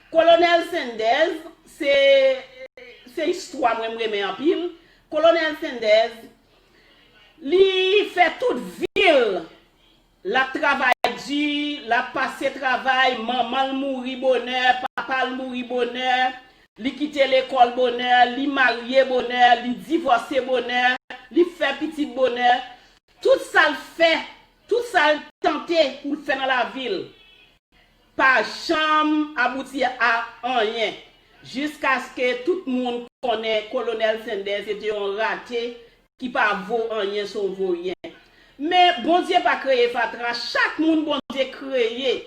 Kolonèl Sanders, se, se istwa mwen m renmen anpil. Kolonèl Sanders, li fè tout vi l l ap travay di, l ap pase travay, manman l mouri bonè, papa l mouri bonè, li kite lekòl bonè, li marye bonè, li divòse bonè, li fè pitit bonè. Tout sa l fè, tout sa l tante pou l fè nan lavi l, pa janm abouti a anyen, jiskaske tout moun konnen Kolonèl Sanders se te yon rate ki pa vo anyen, se yon voryen. Men Bondye pa kreye fatra, chak moun Bondye kreye,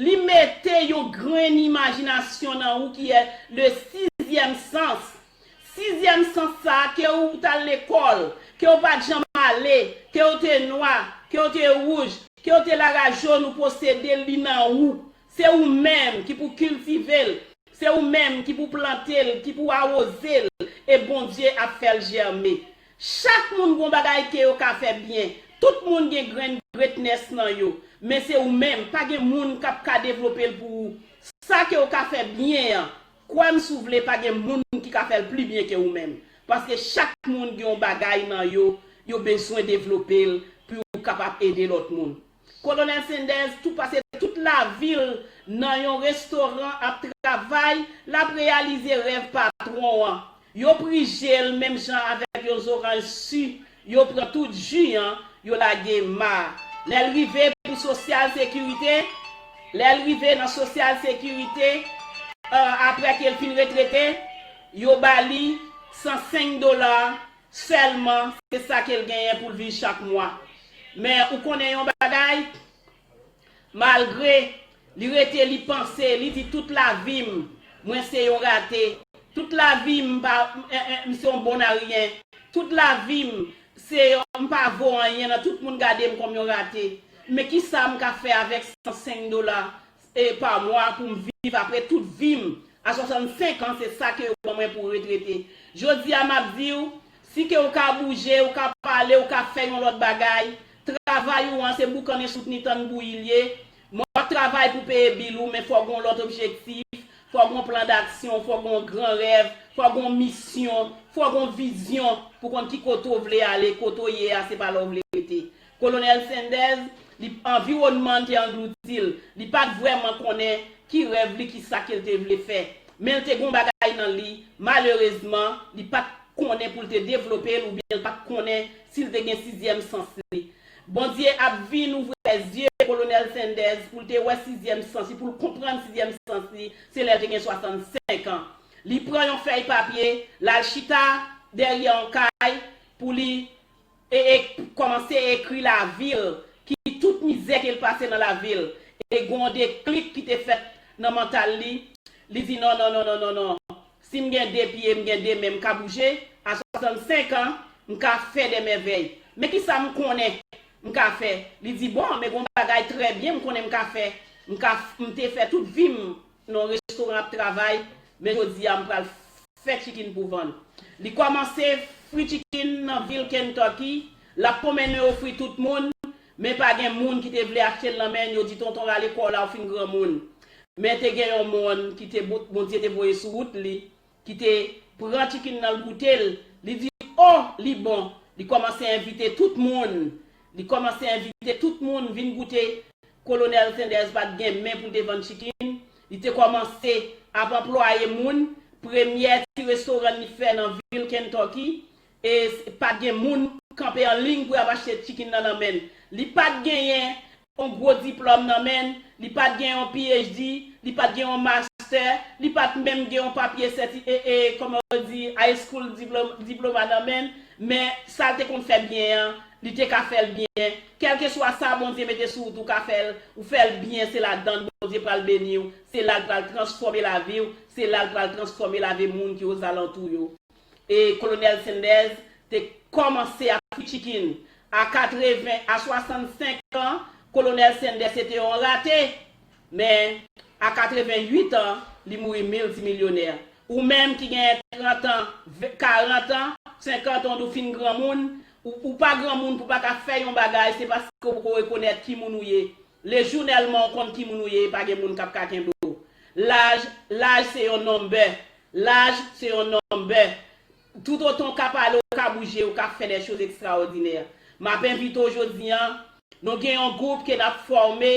li mete yon grenn imajinasyon nan ou ki est le sixième sens. Sizyèm sans sa, ke ou t al lekòl, ke ou pa t janm ale, ke ou te nwa, ke ou te wouj, ke ou te larajon ou posede l, li nan ou. Se ou menm ki pou kiltive l, se ou menm ki pou plante l, ki pou awoze l, e Bondye ap fè l jèmen. Chak moun gon bagay ke yo ka fè byen. Tout moun gen grenn greatness nan yo. Men se ou menm, pa gen moun k ap ka devlope l pou ou. Sa ke w ka fè byen an, kwè m si w vle, pa gen moun ki ka fè l pli byen ke ou menm. Paske chak moun gen yon bagay nan yo, yo bezwen devlope l pou yo kapab ede lòt moun. Kolonèl Sanders tou pase tout lavi l nan yon restoran ap travay, l ap reyalize rèv patwon an. Yo prije l menm jan avèk yon zoranj si, yo pran tout ji an, yo lage ma. Lè l rive pou sosyal sekirite, lè l rive nan sosyal sekirite, euh, apre ke l fin retrete, yo ba li san senk dola sèlman, se sa ke l genyen pou l viv chak mwa. Men ou konnen yon bagay, malgre li rete, li panse, li di, tout lavi m, mwen se yon rate. Tout lavi m, m pa, m, m, m se yon bon a rien. Tout lavi m, se yon, m pa vo anyen nan, tout moun gade m kòm yon rate. Men kisa m ka fè avèk san senk dola e pa mwa pou m viv apre tout vi m? A swasannsenk an, se sa ke yo ban mwen pou retrete. Jodi a, m ap di w, si ke w ka bouje, w ka pale, w ka fè yon lòt bagay, travay ou an se boukannen soutni tann bouyi l ye. Men w ap travay pou peye bil ou, men fò w gen yon lòt objektif, fò w gen yon plan d'action, fò w gen yon gran rèv, fò w gen yon misyon, fò w gen yon vizyon pou konn ki kote w vle ale, kote w ye a, se pa la w vle rete. Kolonèl Sanders, li, anviwònman an te anglouti l. Li pa t vrèman konnen ki rèv li, ki sa ke l te vle fè. Men l te gen yon bagay nan li, malerezman, li pa t konnen pou l te devlope l oubyen l pa t konnen si l te gen sizyèm sans li. Bondye ap vin ouvè zye Kolonèl Sanders pou l te wè sizyèm sans li, pou l konprann sizyèm sans li, se lè l te gen swasannsenk an. Li pran yon fèy papye, l al chita dèyè yon kay pou li e, e kòmanse ekri lavi l, ki tout mizè ke l pase nan lavi l. E gen yon deklik ki te fèt nan mantal li. Li di, "Non, non, non, non, non, non. Si m gen de pye, m gen de men, m ka bouje, a swasannsenk an, m ka fè de mèvèy. Men ki sa m konnen m ka fè?" Li di, "Bon, men gen yon bagay trè byen m konnen m ka fè. M ka, m te fè tout vi m nan restoran ap travay, men jodi a m pral fè chicken pou vann." Li kòmanse fri chicken nan vil Kentucky, l ap pwomènen ofri tout moun, men pa gen moun ki te vle achte l nan men l, yo di, "Tonton, rale kò w la, ou fin granmoun." Men te gen yon moun ki te Bondye te voye sou wout li, ki te pran chicken nan, l goute l, li di, "O, li bon." Li kòmanse envite tout moun. Li kòmanse envite tout moun vin goute. Kolonèl Sanders pa t gen men pou l te vann chicken. Li te kòmanse ap anplwaye moun. Premyè ti restoran li fè nan vil Kentucky, e pa t gen moun kanpe an liy pou y ap achte chicken nan nan men l. Li pa t genyen yon gwo diplòm nan men l, li pa t gen yon P H D, li pa t gen yon mastè, li pa t menm gen yon papye sèti, e, e, kòman yo di, high school diploma, diploma nan men l, men sa l te konn fè byen an, li te ka fè l byen. Kèlkeswa sa Bondye mete sou wout ou ka fè l, ou fè l byen, se ladan l Bondye pral beni w, se la l pral transfòme lavi w, se la l pral transfòme lavi moun ki ozalantou yo. E Kolonèl Sanders te kòmanse ap fri chicken. A katreven, a swasannsenk an, Kolonèl Sanders se te yon rate. Men, a katrevenwit an, li mouri miltimilyonè. Ou menm ki gen trant an, ve-, karant an, senkant an, ou fin granmoun, ou, ou pa granmoun pou pa ka fè yon bagay, se paske ou poko rekonèt ki moun ou ye. Lejounèlman ou konn ki moun ou ye, pa gen moun k ap ka kenbe w. Laj, laj se yon nonbè. Laj se yon nonbè. Toutotan w ka pale, w ka bouje, w ka fè de choz ekstraòdinè. M ap envite w jodi an, nou gen yon gwoup ke n ap fòme.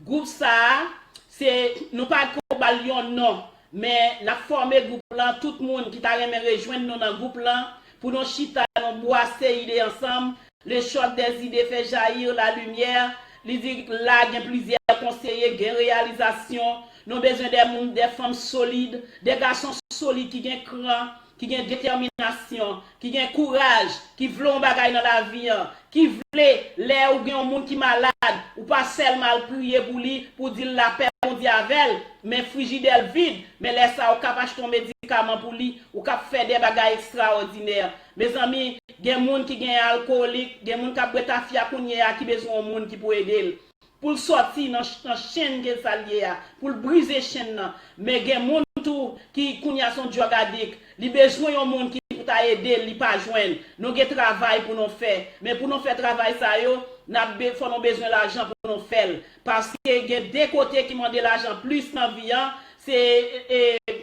Gwoup sa a, se, nou pa ko ba l yon non, men n ap fòme gwoup lan. Tout moun ki ta renmen rejwenn nou nan gwoup lan, pou nou chita, nou bwase ide ansanm, le choc des idées fait jaillir la lumière. Li di la gen plizyè konseye, gen reyalizasyon. Nou bezwen de moun, de fanm solid, de gason solid ki gen kran, ki gen detèminasyon, ki gen kouraj, ki vle yon bagay nan lavi an, ki vle, lè ou gen yon moun ki malad, ou pa sèlman al priye pou li, pou di l lapè Bondye avè l, men frijidè l vid, men lè sa a ou k ap achte yon medikaman pou li, ou k ap fè de bagay ekstraòdinè. Mezanmi, gen moun ki gen alkolik, gen moun k ap bwè tafya kounye a ki bezwen yon moun ki pou ede l. Pou l sòti nan, nan chenn ke sa l ye a, pou l brize chenn nan. Men gen moun tou ki kounye a se yon drug addict, li bezwen yon moun ki pou ta ede l, li pa jwenn. Nou gen travay pou nou fè. Men pou nou fè travay sa yo, n ap be-, fò nou bezwen lajan pou nou fè l. Paske gen de kote ki mande lajan plis nan vi an, se, e,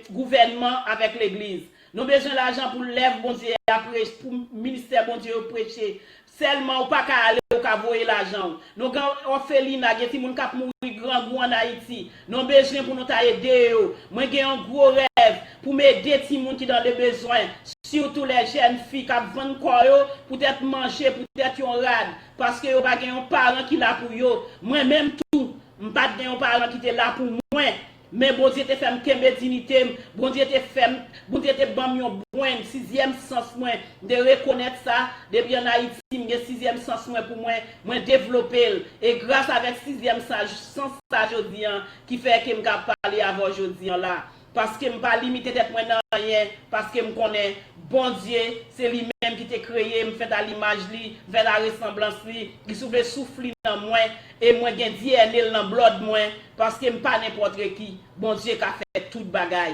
gouvènman avèk legliz. Nou bezwen lajan pou lèv Bondye a preche, pou ministè Bondye yo preche. Sèlman ou pa ka ale, ou ka voye lajan w. Nou gen òfelina, gen timoun k ap mouri grangou ann Ayiti. Nou bezwen pou nou ta ede yo. Mwen gen yon gwo rèv pou m ede timoun ki dans le besoin, sitou les jeunes filles k ap vann kò yo poutèt manje, poutèt yon rad, paske yo pa gen yon paran ki la pou yo. Mwen menm tou, m pa t gen yon paran ki te la pou mwen. Men Bondye te fè m kenbe diyite m. Bondye te fè m, Bondye te ban m yon bwen, sizyèm sans mwen. M te rekonèt sa. Depi ann Ayiti, m gen sizyèm sans mwen pou mwen. Mwen devlope l. E gras avèk sizyèm sa, sans sa jodi an, ki fè ke m ka pale avè w jodi an la. Paske m pa limite tèt mwen nan anyen. Paske m konnen Bondye, se li menm ki te kreye m, fèt a limaj li, fèt a resanblans li. Li soufle souf li nan mwen. E mwen gen D N A l nan blòd mwen. Paske m pa nenpòtre ki. Bondye ka fè tout bagay.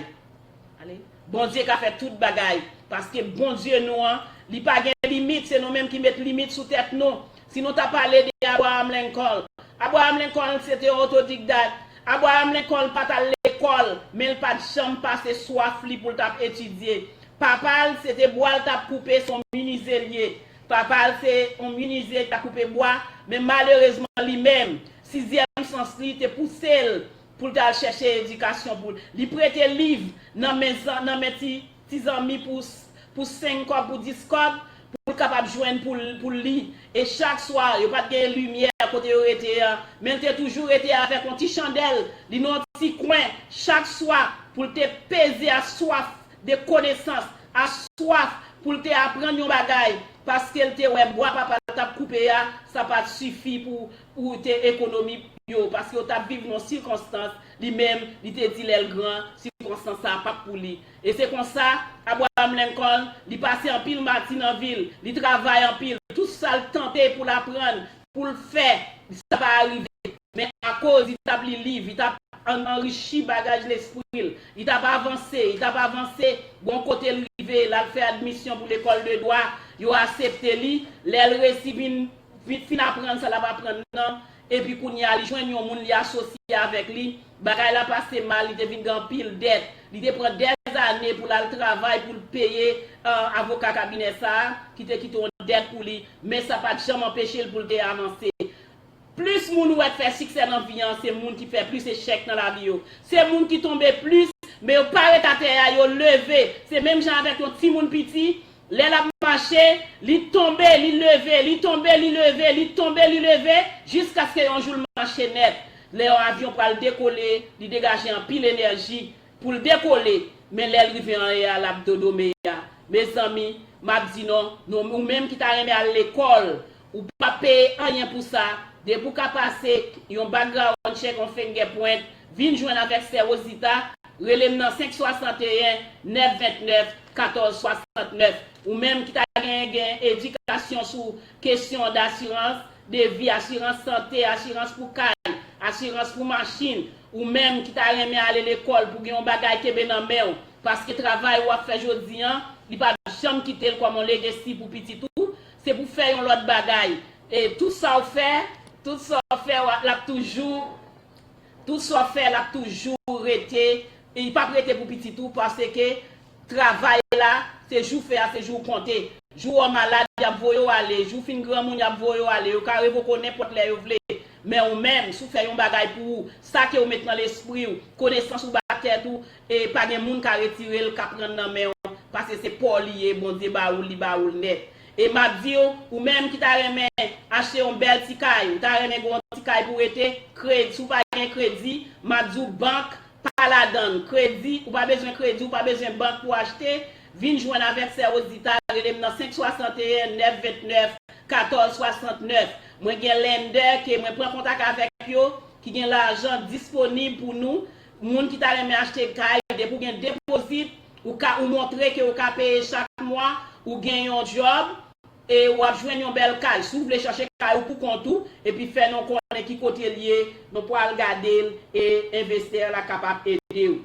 Ale. Bondye ka fè tout bagay. Paske Bondye nou an, li pa gen limit, se nou menm ki met limit sou tèt nou. Si nou ta pale de Abraham Lincoln, Abraham Lincoln se te yon otodidakt. Abraham Lincoln pa t al lekòl, men l pa t janm pase swaf li pou l t ap etidye. Papa l, se te bwa l t ap koupe, se yon minize l ye. Papa l se yon minize ki t ap koupe bwa, men malerezman li menm, sizyèm sans li te pouse l pou l t al chèche edikasyon pou l. Li prete liv nan men zan-, nan men ti, ti zanmi pou, pou senk kòb, pou dis kòb, pou l kapab jwenn pou l, pou l li. E chak swa, yo pa t gen limyè kote yo rete an, men l te toujou rete avèk yon ti chandèl li nan yon ti kwen, chak swa, pou l te peze a swaf de konesans, a swaf pou l te aprann yon bagay, paske l te wè bwa papa l t t ap koupe a, sa pa t sifi pou, pou te ekonomi yo, paske yo t ap viv nan sikonstans, li menm, li te di lè l gran, sikonstans sa a p ap pou li. E se konsa, Abraham Lincoln, li pase anpil mati nan vi l, li travay anpil, tout sa l tante pou l aprann, pou l fè, sa pa arive. Men akoz li t ap li liv, li t ap an- anrichi bagaj lespri l, li t ap avanse, li t ap avanse, gon kote l rive, l al fè admisyon pou lekòl de dwa, yo aksepte li, lè l resi vin, vin fin aprann sa l ap aprann nan, epi kounye a li jwenn yon moun li asosye avèk li, bagay la pase mal, li te vin gen anpil dèt, li te pran dèzane pou l al travay pou l peye, euh, avoka kabinè sa a, ki te kite yon dèt pou li, men sa pa t janm anpeche l pou l te avanse. Plis moun ou wè k fè siksè nan vi an, se moun ki fè plis echèk nan lavi yo. Se moun ki tonbe plis, men yo pa ret atè a, yo leve. Se menm jan avèk yon timoun piti, lè l ap mache, li tonbe, li leve, li tonbe, li leve, li tonbe, li leve, jiskaske yon jou l mache nèt. Lè yon avyon pral dekole, li degaje anpil enèji pou l dekole, men lè l rive anlè a, l ap dodomeya. Mezanmi, m ap di non, non, ou menm ki ta renmen al lekòl, ou p ap peye anyen pou sa. Depi w ka pase yon background check, yon fingerprint, vin jwenn avèk Sè Rosita, rele m nan senk swasanteyen, nèf vennèf, katòz swasantnèf. Ou menm ki ta gen, gen edikasyon sou kesyon dasirans de vi, asirans sante, asirans pou kay, asirans pou machin, ou menm ki ta renmen ale lekòl pou gen yon bagay kenbe nan men w, paske travay w ap fè jodi an, li p ap janm kite l kòm yon legacy pou pitit ou, se pou fè yon lòt bagay. E tout sa w fè, tout sa w fè, w ap, l ap toujou, tout sa w fè, l ap toujou rete, e li p ap rete pou pitit ou, paske travay la, se jou w fè a, se jou w konte. Jou w malad, y ap voye w ale. Jou w fin granmoun, y ap voye w ale. Yo ka revoke w nenpòt lè yo vle. Men ou menm, si w fè yon bagay pou ou, sa ke w met nan lespri w, konesans ou ba tèt ou, e pa gen moun ka retire l, ka pran l nan men w, paske se pa w li ye, Bondye ba ou l, li ba ou l nèt. E m ap di w, ou menm ki ta renmen achte yon bèl ti kay, ou ta renmen gen yon ti kay pou w rete, kredi, si w pa gen kredi, m ap di w bank, pa ladan l. Kredi, ou pa bezwen kredi, ou pa bezwen bank pou achte. Vin jwenn avèk Sè Rosita, rele m nan senk swasanteyen, nèf vennèf, katòz swasantnèf. Mwen gen lender ke mwen pran kontak avèk yo, ki gen lajan disponib pou nou. Moun ki ta renmen achte kay, depi w gen depozit, ou ka, ou montre ke ou ka peye chak mwa, ou gen yon djòb, e w ap jwenn yon bèl kay. Si w vle chache kay ou pou kont ou, epi fè nou konnen ki kote l ye, nou pral gade l e envestè la kapab ede w.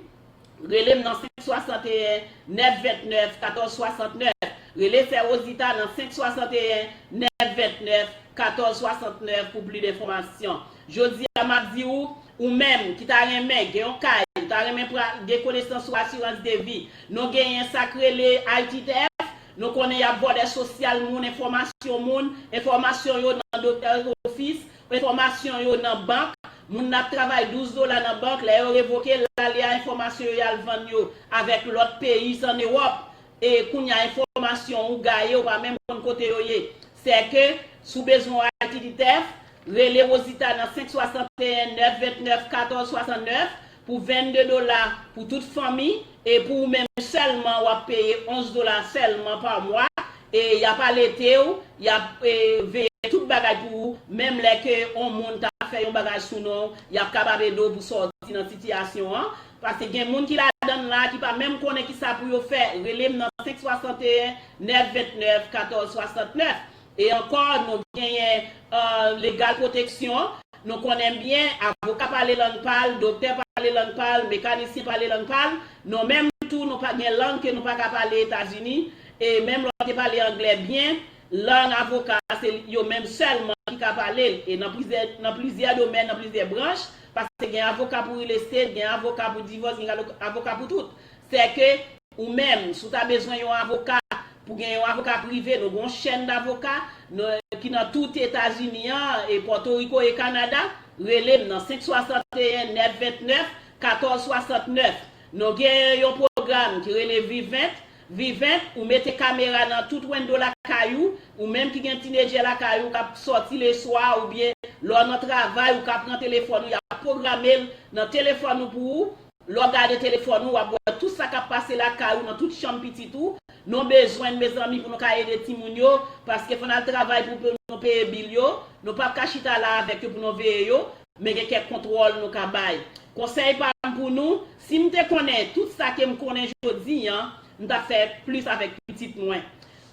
Rele m nan senk swasanteyen, nèf vennèf, katòz swasantnèf. Rele Sè Rosita nan senk swasanteyen, nèf vennèf, katòz swasantnèf pou plis enfòmasyon. Jodi a, m ap di ou, ou menm ki ta renmen gen yon kay, ou ta renmen pral gen konesans sou asirans de vi, nou genyen sa k rele I T T F, nou konnen y ap vòlè sosyal moun, enfòmasyon moun, enfòmasyon yo nan doktè ofis, enfòmasyon yo nan bank, moun nan ap travay douz dola nan bank, lè yo revoke l, l ale a enfòmasyon yo, y al vann yo avèk lòt peyi, s an Ewòp, e kounye a enfòmasyon ou gaye, ou pa menm konn kote yo ye. Sèke, si w bezwen yon I T T F, rele Rosita nan senk swasanteyen, nèf vennèf, katòz swasantnèf pou vennde dola pou tout fanmi, e pou ou menm sèlman, w ap peye onz dola sèlman pa mwa, e y ap alete w, y ap, e, veye tout bagay pou ou, menm lè ke yon moun ta fè yon bagay sou non w, y ap kapab ede w pou sòti nan sitiyasyon an, paske gen moun ki ladan l la, ki pa menm konnen kisa pou yo fè, rele m nan senk swasanteyen, nèf vennèf, katòz swasantnèf. E ankò, nou genyen, euh, legal pwoteksyon. Nou konnen byen, avoka pale lang pa l, doktè pale lang pa l, mekanisyen pale lang pa l. Nou menm tou, nou pa gen lang ke nou pa ka pale Etazini. E menm lè w te pale anglè byen, lang avoka, se yo menm sèlman ki ka pale l. E nan plizyè, nan plizyè domèn, nan plizyè branch, paske gen avoka pou real estate, gen avoka pou divòs, gen avoka pou tout. Sèke ou menm, si w ta bezwen yon avoka, pou gen yon avoka prive, nou gen yon chèn davoka, nou, ki nan tout Etazini an, e Pòtoriko e Kanada, rele m nan senk swasanteyen, nèf vennèf, katòz swasantnèf. Nou gen yon pwogram ki rele Vivent. Vivent, ou mete kamera nan tout wendo lakay ou, ou menm ki gen tinedjè lakay ou k ap sòti leswa oubyen lè w nan travay, ou ka pran telefòn ou, y ap pwograme l nan telefòn ou pou ou. Lè w gade telefòn ou, w ap wè tout sa k ap pase lakay ou, nan tout chanm pitit ou, Nou bezwen, mezanmi, pou nou ka ede timoun yo, paske fò n al travay pou, pou nou peye bil yo. Nou p ap ka chita la avèk yo pou nou veye yo, men gen kèk kontwòl nou ka bay. Konsèy pa m pou nou, si m te konnen tout sa ke m konnen jodi an, m t ap fè plis avèk pitit mwen.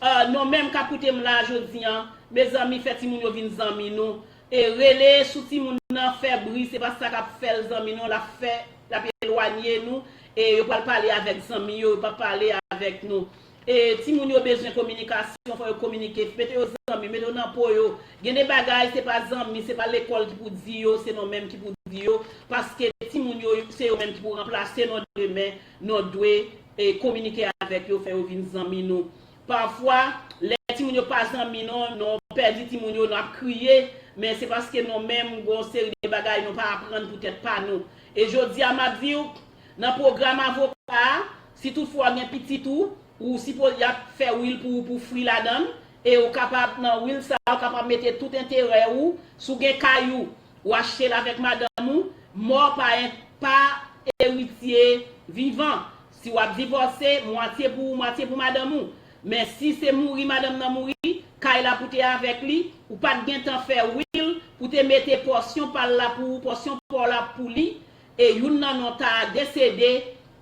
Ah, nou menm k ap koute m la jodi an, mezanmi, fè timoun yo vin zanmi nou. E rele sou timoun nan, fè bri, se pa sa k ap fè l zanmi nou, l ap fè, l ap elwanye nou, e yo pral pale avèk zanmi yo, yo p ap pale avèk nou. E timoun yo bezwen kominikasyon, fò yo kominike, mete yo zanmi, mete yo nan po yo. Gen de bagay, se pa zanmi, se pa lekòl ki pou di yo, se nou menm ki pou di yo, paske timoun yo, se yo menm ki pou ranplase nou demen, nou dwe, e, kominike avèk yo, fè yo vin zanmi nou. Pafwa, lè timoun yo pa zanmi nou, nou pèdi timoun yo, nou ap kriye, men se paske nou menm, gon seri de bagay nou pa aprann pou tèt pa nou. E jodi a, m ap di w, nan pwogram avoka a, si toutfwa w gen pitit ou, ou sipoze y ap fè will pou ou, pou fri ladan l, e ou kapab, nan will sa a, ou kapab mete tout enterè ou, si w gen kay ou, ou achte l avèk madanm ou, mò pa, pa eritye vivan. Si w ap divòse, mwatye pou ou, mwatye pou madanm ou. Men si se mouri madanm nan mouri, kay la pou te avèk li, ou pa t gen tan fè will pou te mete pòsyon pa l la pou ou, pòsyon pa w la pou li, e youn nan nou ta desede,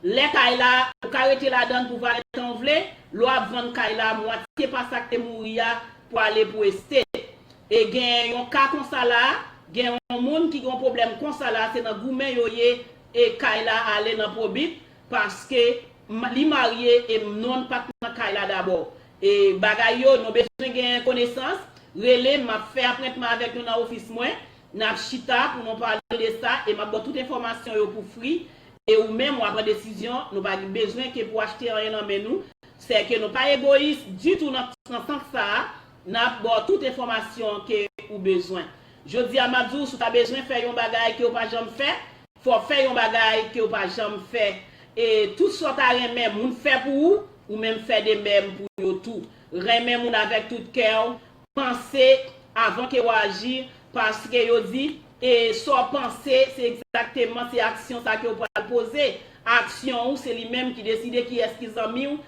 lè kay la, ou ka rete ladan l pou valè tan w vle, lè w ap vann kay la, mwatye pa sa k te mouri a pou ale pou estate. E gen yon ka konsa la, gen yon moun ki gen yon pwoblèm konsa la, se nan goumen yo ye, e kay la ale nan pwobit, paske ma-, li marye e non l pa t nan kay la dabò. E bagay yo, nou bezwen gen konesans, rele m, m ap fè apwentman avèk nou nan ofis mwen, n ap chita pou nou pale de sa, e m ap ba w tout enfòmasyon yo pou fri, e ou menm w ap pran desizyon, nou pa gen bezwen ke pou achte anyen nan men nou, sèke nou pa egoyis ditou nan, nan sans sa a, n ap ba w tout enfòmasyon ke ou bezwen. Jodi a, m ap di w, si w ta bezwen fè yon bagay ke w pa janm fè, fò w fè yon bagay ke w pa janm fè. E tout sa w ta renmen moun fè pou ou, ou menm fè de menm pou yo tou. Renmen moun avèk tout kè w, panse avan ke w aji, paske yo di, e sa w panse, se egzakteman, se aksyon sa ke w pral poze. Aksyon ou, se li menm ki deside kiyès ki zanmi w,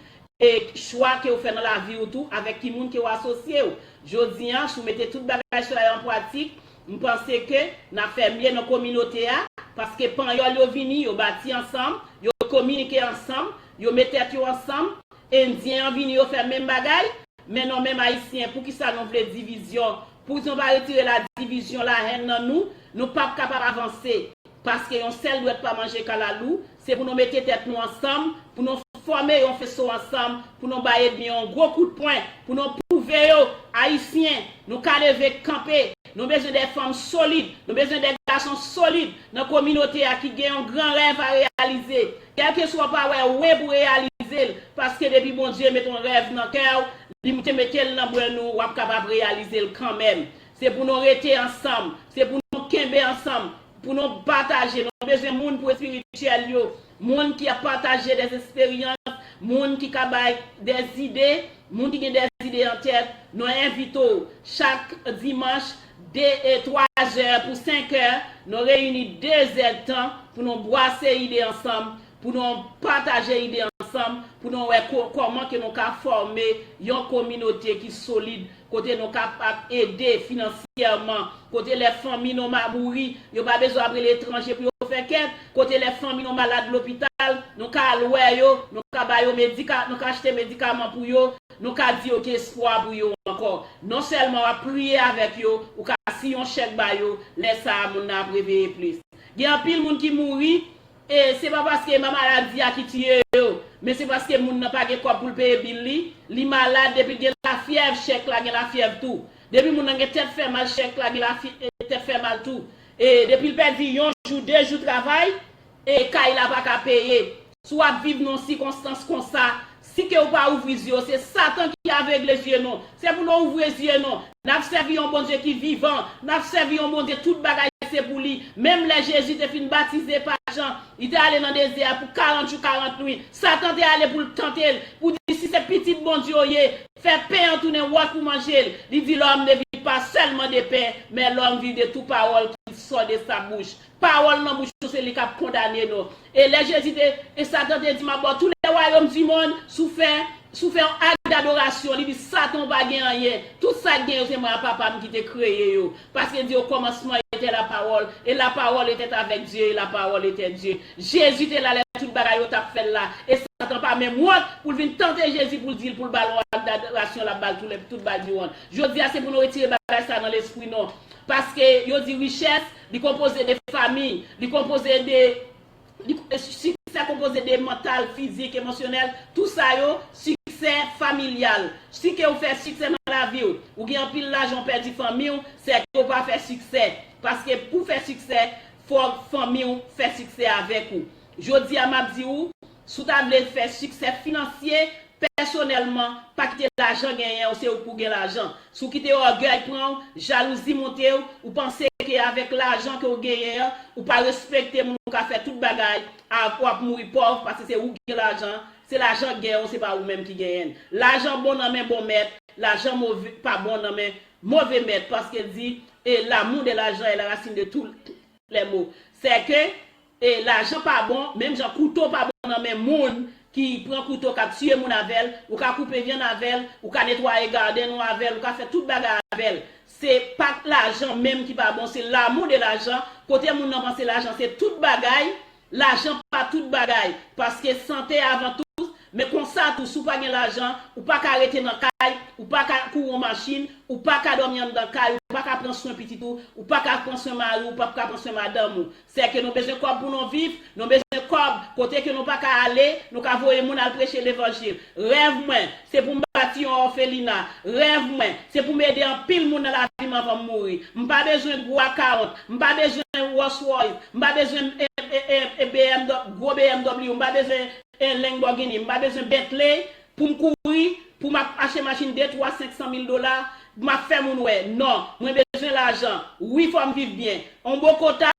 e chwa ke w fè nan lavi w tou, avèk ki moun ke w asosye w. Jodi a, si w mete tout bagay sa yo an pratik, m panse ke n ap fè mye nan kominote a, paske panyòl yo vini, yo bati ansanm, yo kominike ansanm, yo met tèt yo ansanm, endyen an vini, yo fè menm bagay, men nou menm Ayisyen, poukisa nou vle divizyon? Poukisa nou pa retire la divizyon, la hèn nan nou? Nou p ap kapab avanse. Paske yon sèl dwèt pa manje kalalou, se pou nou mete tèt nou ansanm, pou nou fòme yon feso ansanm, pou nou bay ènmi an yon gwo kout pwen, pou nou pwouve yo, Ayisyen, nou ka leve kanpe. Nou bezwen de fanm solid, nou bezwen de gason solid nan kominote a ki gen yon gran rèv a reyalize. Kèlkeswa w pa wè we pou reyalize l, paske depi Bondye mete yon rèv nan kè w, li te mete l nan bren ou, w ap kapab reyalize l kanmenm. Se pou nou rete ansanm, se pou nou kenbe ansanm, pou nou pataje. Nou bezwen moun pou espirityèl yo, moun ki ap pataje dèzesperyans, moun ki ka bay dèzide, moun ki gen dèzide an tèt. Nou envite w chak dimanch, de, e, twa zè pou senk è, nou reyini de zèdtan pou nou bwase ide ansanm, pou nou pataje ide ansanm, pou nou wè ko-, kòman ke nou ka fòme yon kominote ki solid, kote nou kapab ede finansyèman, kote lè fanmi nou ma-, mouri, yo pa bezwen ap rele etranje pou yo fè kèt, kote lè fanmi nou malad lopital, nou ka al wè yo, nou ka ba yo medika-, nou ka achte medikaman pou yo, nou ka di yo gen espwa pou yo ankò. Non sèlman w ap priye avèk yo, ou ka siyen yon chèk ba yo, lè sa a moun nan ap reveye plis. Gen anpil moun ki mouri, e se pa paske ma-, maladi a ki tiye yo, men se paske moun nan pa gen kòb pou l peye bil li, li malad, depi l gen lafyèv, chèk la gen lafyèv tou. Depi moun nan gen tèt fè mal, chèk la gen lafy-, e, tèt fè mal tou. E depi l pèdi yon jou, de jou travay, e kay la pa ka peye. Si w ap viv nan sikonstans konsa, si ke w pa ouvri zye w, se Satan ki avegle zye nou. Se pou nou ouvri zye nou. N ap sèvi yon Bondye ki vivan. N ap sèvi yon Bondye tout bagay se pou li. Menm lè Jezi te fin batize pa Jan, li te ale nan dezè a pou karant jou, karant nwit. Satan te ale pou l tante l, pou di, "Si se pitit Bondye w ye, fè pen an tounen wòch pou manje l." Li di, "L'homme ne vit pas seulement de pain, mais l'homme vit de toute parole qui sort de sa bouche." Pawòl nan bouch nou se li k ap kondane nou. E lè Jezi te, e Satan te di, "M ap ba w tout le wayòm di monn, si w fè Si w fè yon ak dadorasyon, li di, Satan, ou pa gen anyen. Tout sa k gen yo, se mwen ak Papa m ki te kreye yo. Paske di, Au commencement était la parole, et la parole était avec Dieu, et la parole était Dieu. Jezi te la lè tout bagay yo t ap fèt la. E Satan pa menm wont pou l vin tante Jezi pou l di l, pou l ba l yon ak dadorasyon, l ap ba l tout lè, tout bagay di wont. Jodi a, se pou nou retire bagay sa nan lespri nou. Paske yo di richès, li konpoze de fanmi, li konpoze de Li, siksè konpoze de mantal, fizik, emosyonèl, tout sa yo, siksè familyal. Si ke ou fè siksè nan lavi w, ou gen anpil lajan, ou pèdi fanmi w, se ke ou pa fè siksè. Paske pou fè siksè, fòk fanmi w fè siksè avèk ou. Jodi a, m ap di ou, si w ta vle fè siksè finansye, pèsonèlman, pa kite lajan genyen w, se ou k pou gen lajan. Si w kite ògèy pran w, jalouzi monte w, ou panse ke avèk lajan ke w genyen an, ou pa respekte moun, ou ka fè tout bagay, a, w ap mouri pòv, paske se ou ki gen lajan, se lajan k genyen w, se pa ou menm ki genyen l. Lajan bon nan men bon mèt, lajan move, pa bon nan men move mèt, paske l di, e l'amour de l'argent est la racine de tous les maux. Se ke E lajan pa bon, menm jan kouto pa bon nan men moun ki pran kouto k ap tiye moun avè l, ou ka koupe vyann avè l, ou ka netwaye gaden w avè l, ou ka fè tout bagay avè l. Se pa lajan menm ki pa bon, se l'amour de l'argent. Kote moun nan panse lajan se tout bagay, lajan pa tout bagay. Paske sante avan tou, men konsa tou, si w pa gen lajan, ou pa ka rete nan kay, ou pa ka kouri yon machin, ou pa ka dòmi anndan kay, ou pa ka pran swen pitit ou, ou pa ka pran swen mari w, ou pa ka pran swen madanm ou. Sèke nou bezwen kòb pou nou viv, nou bezwen kòb kote ke nou pa ka ale, nou ka voye moun al preche levanjil. Rèv mwen, se pou m bati yon òfelina. Rèv mwen, se pou m ede anpil moun nan lavi m anvan m mouri. M pa bezwen gwo akawont, m pa bezwen Rolls Royce, m pa bezwen e, e, e, e, B M W, gwo B M W, m pa bezwen e, Lamborghini, m pa bezwen Bentley pou m kouri, pou m ap achte machin de, twa, senk san mil dola, m ap fè moun wè. Non, mwen bezwen lajan. Wi, fò m viv byen. On bon kota,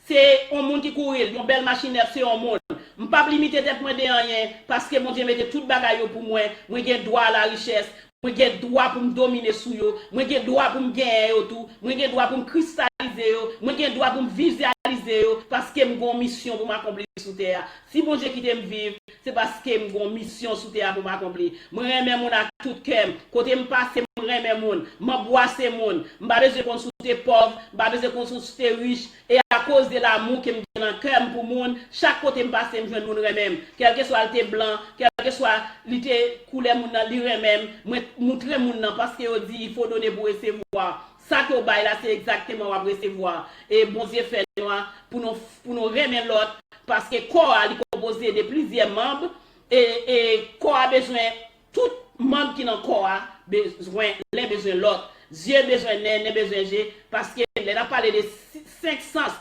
se yon moun ki kouri l, yon bèl machin nèf, se yon moun. M p ap limite tèt mwen de anyen, paske Bondye mete tout bagay yo pou mwen. Mwen gen dwa a la richès, mwen gen dwa pou m domine sou yo, mwen gen dwa pou m genyen yo tou, mwen gen dwa pou m kristalize yo, mwen gen dwa pou m vizyalize yo, paske m gen yon misyon pou m akonpli sou tè a. Si Bondye kite m viv, se paske m gen yon misyon sou tè a pou m akonpli. Mwen renmen moun ak tout kè m. Kote m pase, m renmen moun. M anbwase moun. M pa bezwen konn si w te pòv, m pa bezwen konn si w te rich. E akoz de lamou ke m gen nan kè m pou moun, chak kote m pase, m jwenn moun renmen m. Kèlkeswa l te blan, kèlkeswa li te koulè moun nan, li renmen m. Mwen moutre moun nan, paske yo di, il faut donner pour recevoir. Sa ke w bay la, se egzakteman w ap resevwa. E Bondye fè nou a pou nou, pou nou renmen lòt, paske kò a, li konpoze de plizyè manm, e, e kò a bezwen, tout manm ki nan kò a bezwen, len bezwen lòt. Zye bezwen nen, nen bezwen je, paske lè n ap pale de si, senk sans,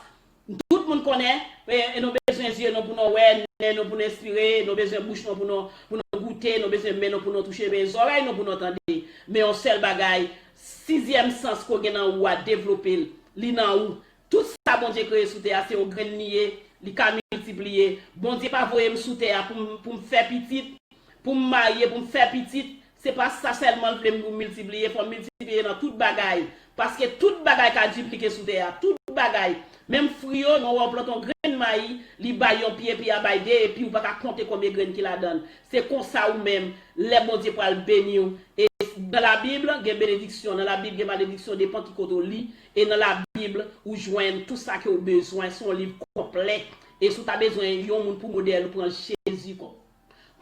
tout moun konnen, e, e nou bezwen zye nou pou nou wè, nen nou pou nou enspire, nou bezwen bouch nou pou nou, pou nou goute, nou bezwen men nou pou nou touche, men zòrèy nou pou nou tande. Men yon sèl bagay, sizyèm sans ke w gen nan ou a, devlope l. Li nan ou. Tout sa Bondye kreye sou tè a, se yon grenn li ye, li ka miltipliye. Bondye pa voye m sou tè a pou m, pou m fè pitit, pou m marye, pou m fè pitit. Se pa sa sèlman l vle m pou m miltipliye, fò m miltipliye nan tout bagay. Paske tout bagay ka diplike sou tè a, tout bagay. Menm fwi yo, nou wè w plante yon grenn mayi, li bay yon pye, pye a bay de, epi ou pa ka konte konbyen grenn ki ladan l. Se konsa ou menm, lè Bondye pral beni w. E nan Labib, gen benediksyon, nan Labib, gen malediksyon, depan ki kote w li. E nan Labib, ou jwenn tout sa ke w bezwen, se yon liv konplè. E si w ta bezwen yon moun pou modèl ou, pran Jezi kòm,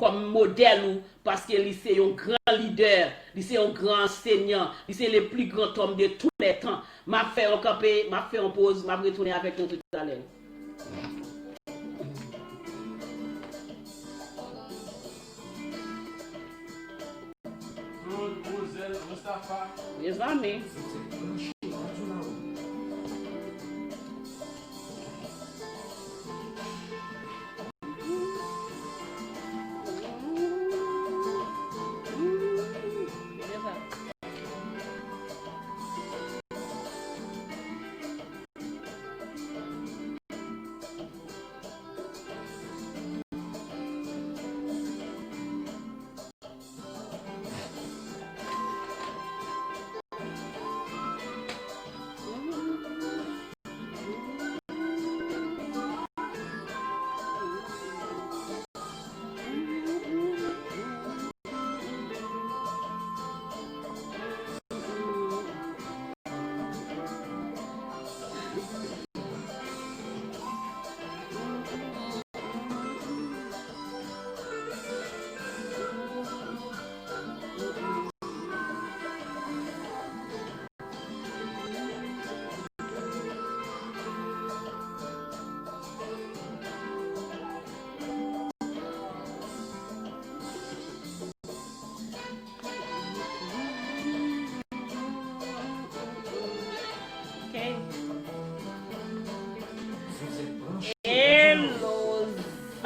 kòm modèl ou, paske li se yon gran lidè, li se yon gran ansenyan, li se le plus grand homme de tous les temps. M ap fè yon kanpe, m ap fè yon poz, m ap retounen avèk nou toutalè. Claude, Rosel, Mustapha. Mezanmi.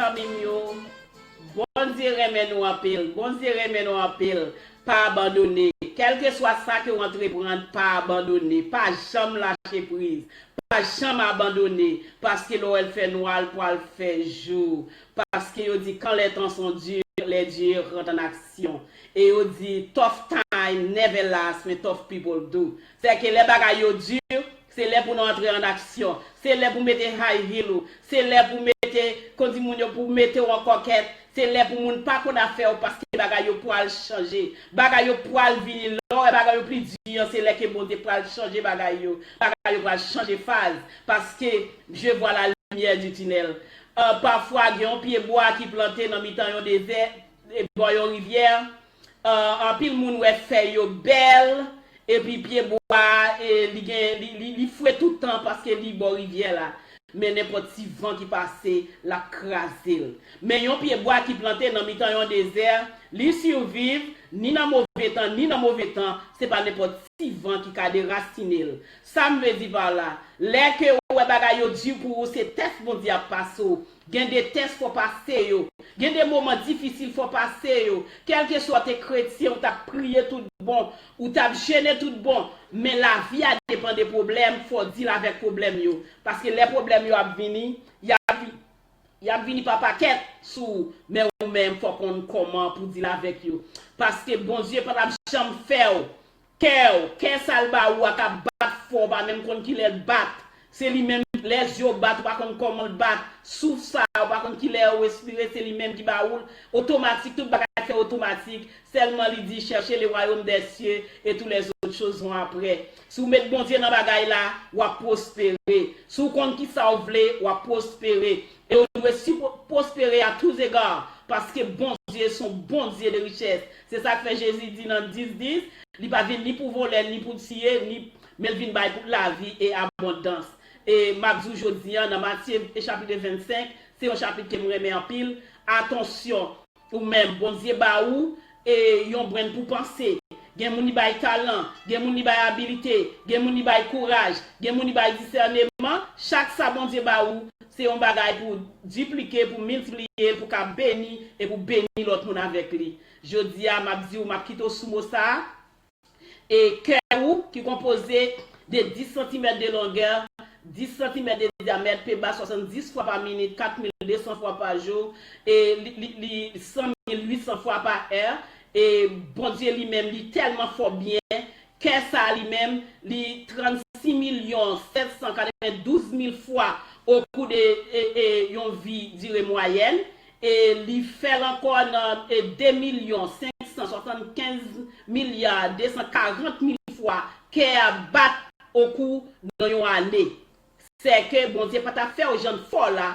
zanmi m yo, Bondye renmen nou anpil. Bondye renmen nou anpil. Pa abandone. Kèlkeswa sa ke w antreprann, pa abandone. Pa janm lache priz. Pa janm abandone. Paske lè w wè l fè nwa, l pral fè jou. Paske yo di, quand les temps sont durs, les dieux rentrent en action. E yo di, tough time never last, men tough people do. Sèke lè bagay yo di, se lè pou nou antre an aksyon. Se lè pou mete high heel ou. Se lè pou mete, kon di moun yo, pou mete w an kòkèt. Se lè pou moun pa konn afè w paske bagay yo pral chanje. Bagay yo pral vini lò, e bagay yo pli di an, se lè ke Bondye pral chanje bagay yo. Bagay yo pral chanje faz. Paske je vois la lumière du tunnel. Uh, pafwa, gen yon pye bwa ki plante nan mitan yon dezè, e bò yon rivyè. Uh, anpil moun wè fèy yo bèl, epi pye bwa, e li gen, li, li, li fre tout tan paske li bò rivyè la. Men nenpòt ti van ki pase, l ap kraze l. Men yon pye bwa ki plante nan mitan yon dezè, li siviv, ni nan move tan, ni nan move tan, se pa nenpòt ti van ki ka derasine l. Sa m vle di pa la, lè ke ou wè bagay yo di pou ou, se tès Bondye ap pase w. Gen de tès fò pase yo. Gen de moman difisil fò pase yo. Kèlkeswa w te kretyen, ou t ap priye tout bon, ou t ap jene tout bon, men lavi a depann de pwoblèm, fò w deal avèk pwoblèm yo. Paske lè pwoblèm yo ap vini, y ap, y ap vini pa pakèt sou ou, men ou menm fò w konn kòman pou deal avèk yo. Paske Bondye pa t ap janm fè w Kè w, kè sa l ba ou a ka bat fò, w pa menm konn kilè l bat. Se li menm, lè zye w bat, ou pa konn kòman l bat. Souf sa a, ou pa konn kilè ou respire, se li menm ki ba ou l. Otomatik, tout bagay fè otomatik. Sèlman li di, cherchez le royaume des cieux et toutes les autres choses vont après. Si w met Bondye nan bagay la, w ap pwospere. Si w konn kisa w vle, w ap pwospere. E w dwe pwospere à tous égards, paske Bondye se yon Bondye de richès. Se sa k fè Jezi di nan dis dis, li pa vin ni pou vòlè, ni pou tiye, ni, men l vin bay pou lavi e abondans. E m ap di w jodi a, nan Matye e chapit vennsenk, se yon chapit ke m renmen anpil. Atansyon, ou menm, Bondye ba ou e yon brenn pou panse. Gen moun li bay talan, gen moun li bay abilite, gen moun li bay kouraj, gen moun li bay disèneman. Chak sa Bondye ba ou, se yon bagay pou diplike, pou miltipliye, pou ka beni e pou beni lòt moun avèk li. Jodi a, m ap di w, m ap kite w sou mo sa a. E kè ou, ki konpoze de dis santimèt de longè, dis santimèt de dyamèt, pi ba swasanndis fwa pa minit, kat mil de san fwa pa jou, e li, li, li san mil uit san fwa pa è, e Bondye li menm, li tèlman fò byen, kè sa a li menm, li trannsis milyon sèt san katrevendouz mil fwa okou de e, e, yon vi dire mwayèn, e li fè l ankò nan e, de milyon senk san swasannkenz milya de san karant mil fwa kè a bat okou nan yon ane. Sèke Bondye pa t ap fè w jwenn fò la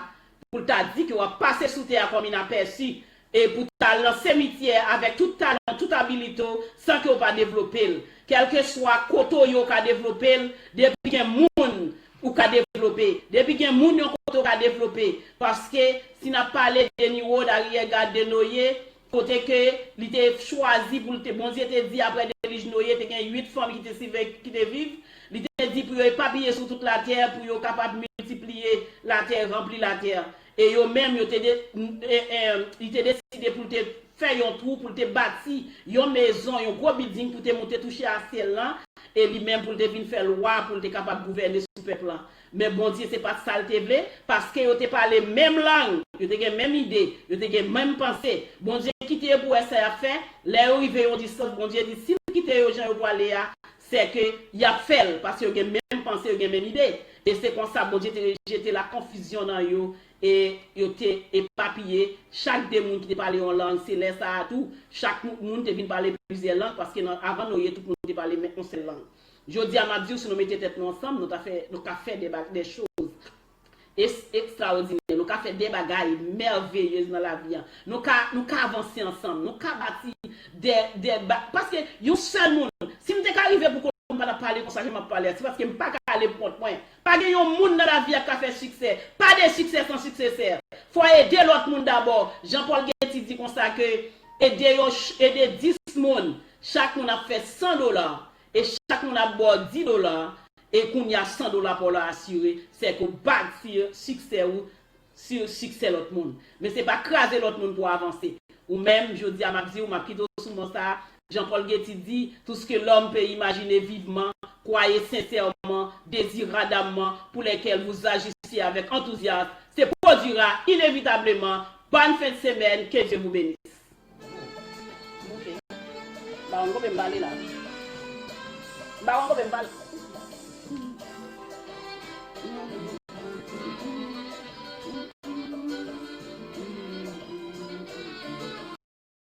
pou l ta di ke w ap pase sou tè a kòm inapèsi, e pou ta al nan simityè avèk tout talan, tout abilite w, san ke w pa devlope l. Kèlkeswa kote w ye w ka devlope l, depi gen moun ou ka devlope. Depi gen moun yon kote w ka devlope. Paske si n ap pale de Nimwòd, aryègad de Noye, kote ke li te chwazi pou l te, Bondye te di apre delij Noye, te gen uit fanmi ki te sive, ki te viv. Li te di pou yo epapiye sou tout latè, pou yo kapab miltipliye latè, ranpli latè. E yo menm, yo te de, e, e, li te deside pou l te fè yon twou, pou l te bati yon mezon, yon gwo biding pou te moute touche a syèl lan, e li menm pou l te vin fè lwa, pou l te kapab gouvène sou pèp lan. Men Bondye se pa t sa l te vle, paske yo te pale menm lang, yo te gen menm ide, yo te gen menm panse. Bondye kite yo pou wè sa y ap fè. Lè yo rive yon distans, Bondye di, si l kite yo jan yo pwale a, sèke y ap fè l, paske yo gen menm panse, yo gen menm ide. E se konsa Bondye te jete lakonfizyon nan yo, e yo te epapiye. Chak de moun ki te pale yon lang, se lè sa a tou, chak moun, moun te vin pale plizyè lang, paske nan, avan Noye, tout moun te pale men yon sèl lang. Jodi a, m ap di w, si nou mete tèt nou ansanm, nou ta fè, nou ka fè de ba-, de choz es-, ekstraòdinè. Nou ka fè de bagay mèveyez nan lavi a. Nou ka, nou ka avanse ansanm. Nou ka bati de, de ba-, paske yon sèl moun, si m te ka rive pou kont mwen, m pa t ap pale konsa jan m ap pale a. Se paske m pa ka ale pou kont mwen. Pa gen yon moun nan lavi a k ka fè siksè. Pas de succès sans successeur. Fò ede lòt moun dabò. Jean Paul Getty di konsa ke ede yon ch-, ede dis moun. Chak moun ap fè san dola. E chak moun ap ba w dis dola, e kounye a san dola pa w la asire, sèke w bati siksè ou sou siksè lòt moun. Men se pa kraze lòt moun pou w avanse. Ou menm, jodi a m ap di w, m ap kite w sou mo sa, Jean-Paul Getty di, tout ce que l'homme peut imaginer vivement, croyez sincèrement, désirez ardemment, pour lesquels vous agissez avec enthousiasme, se produira inévitablement. Bonne fin de semaine, que Dieu vous bénisse. Ok. Ba yon konbe m pale la. Ba yon konbe m pale.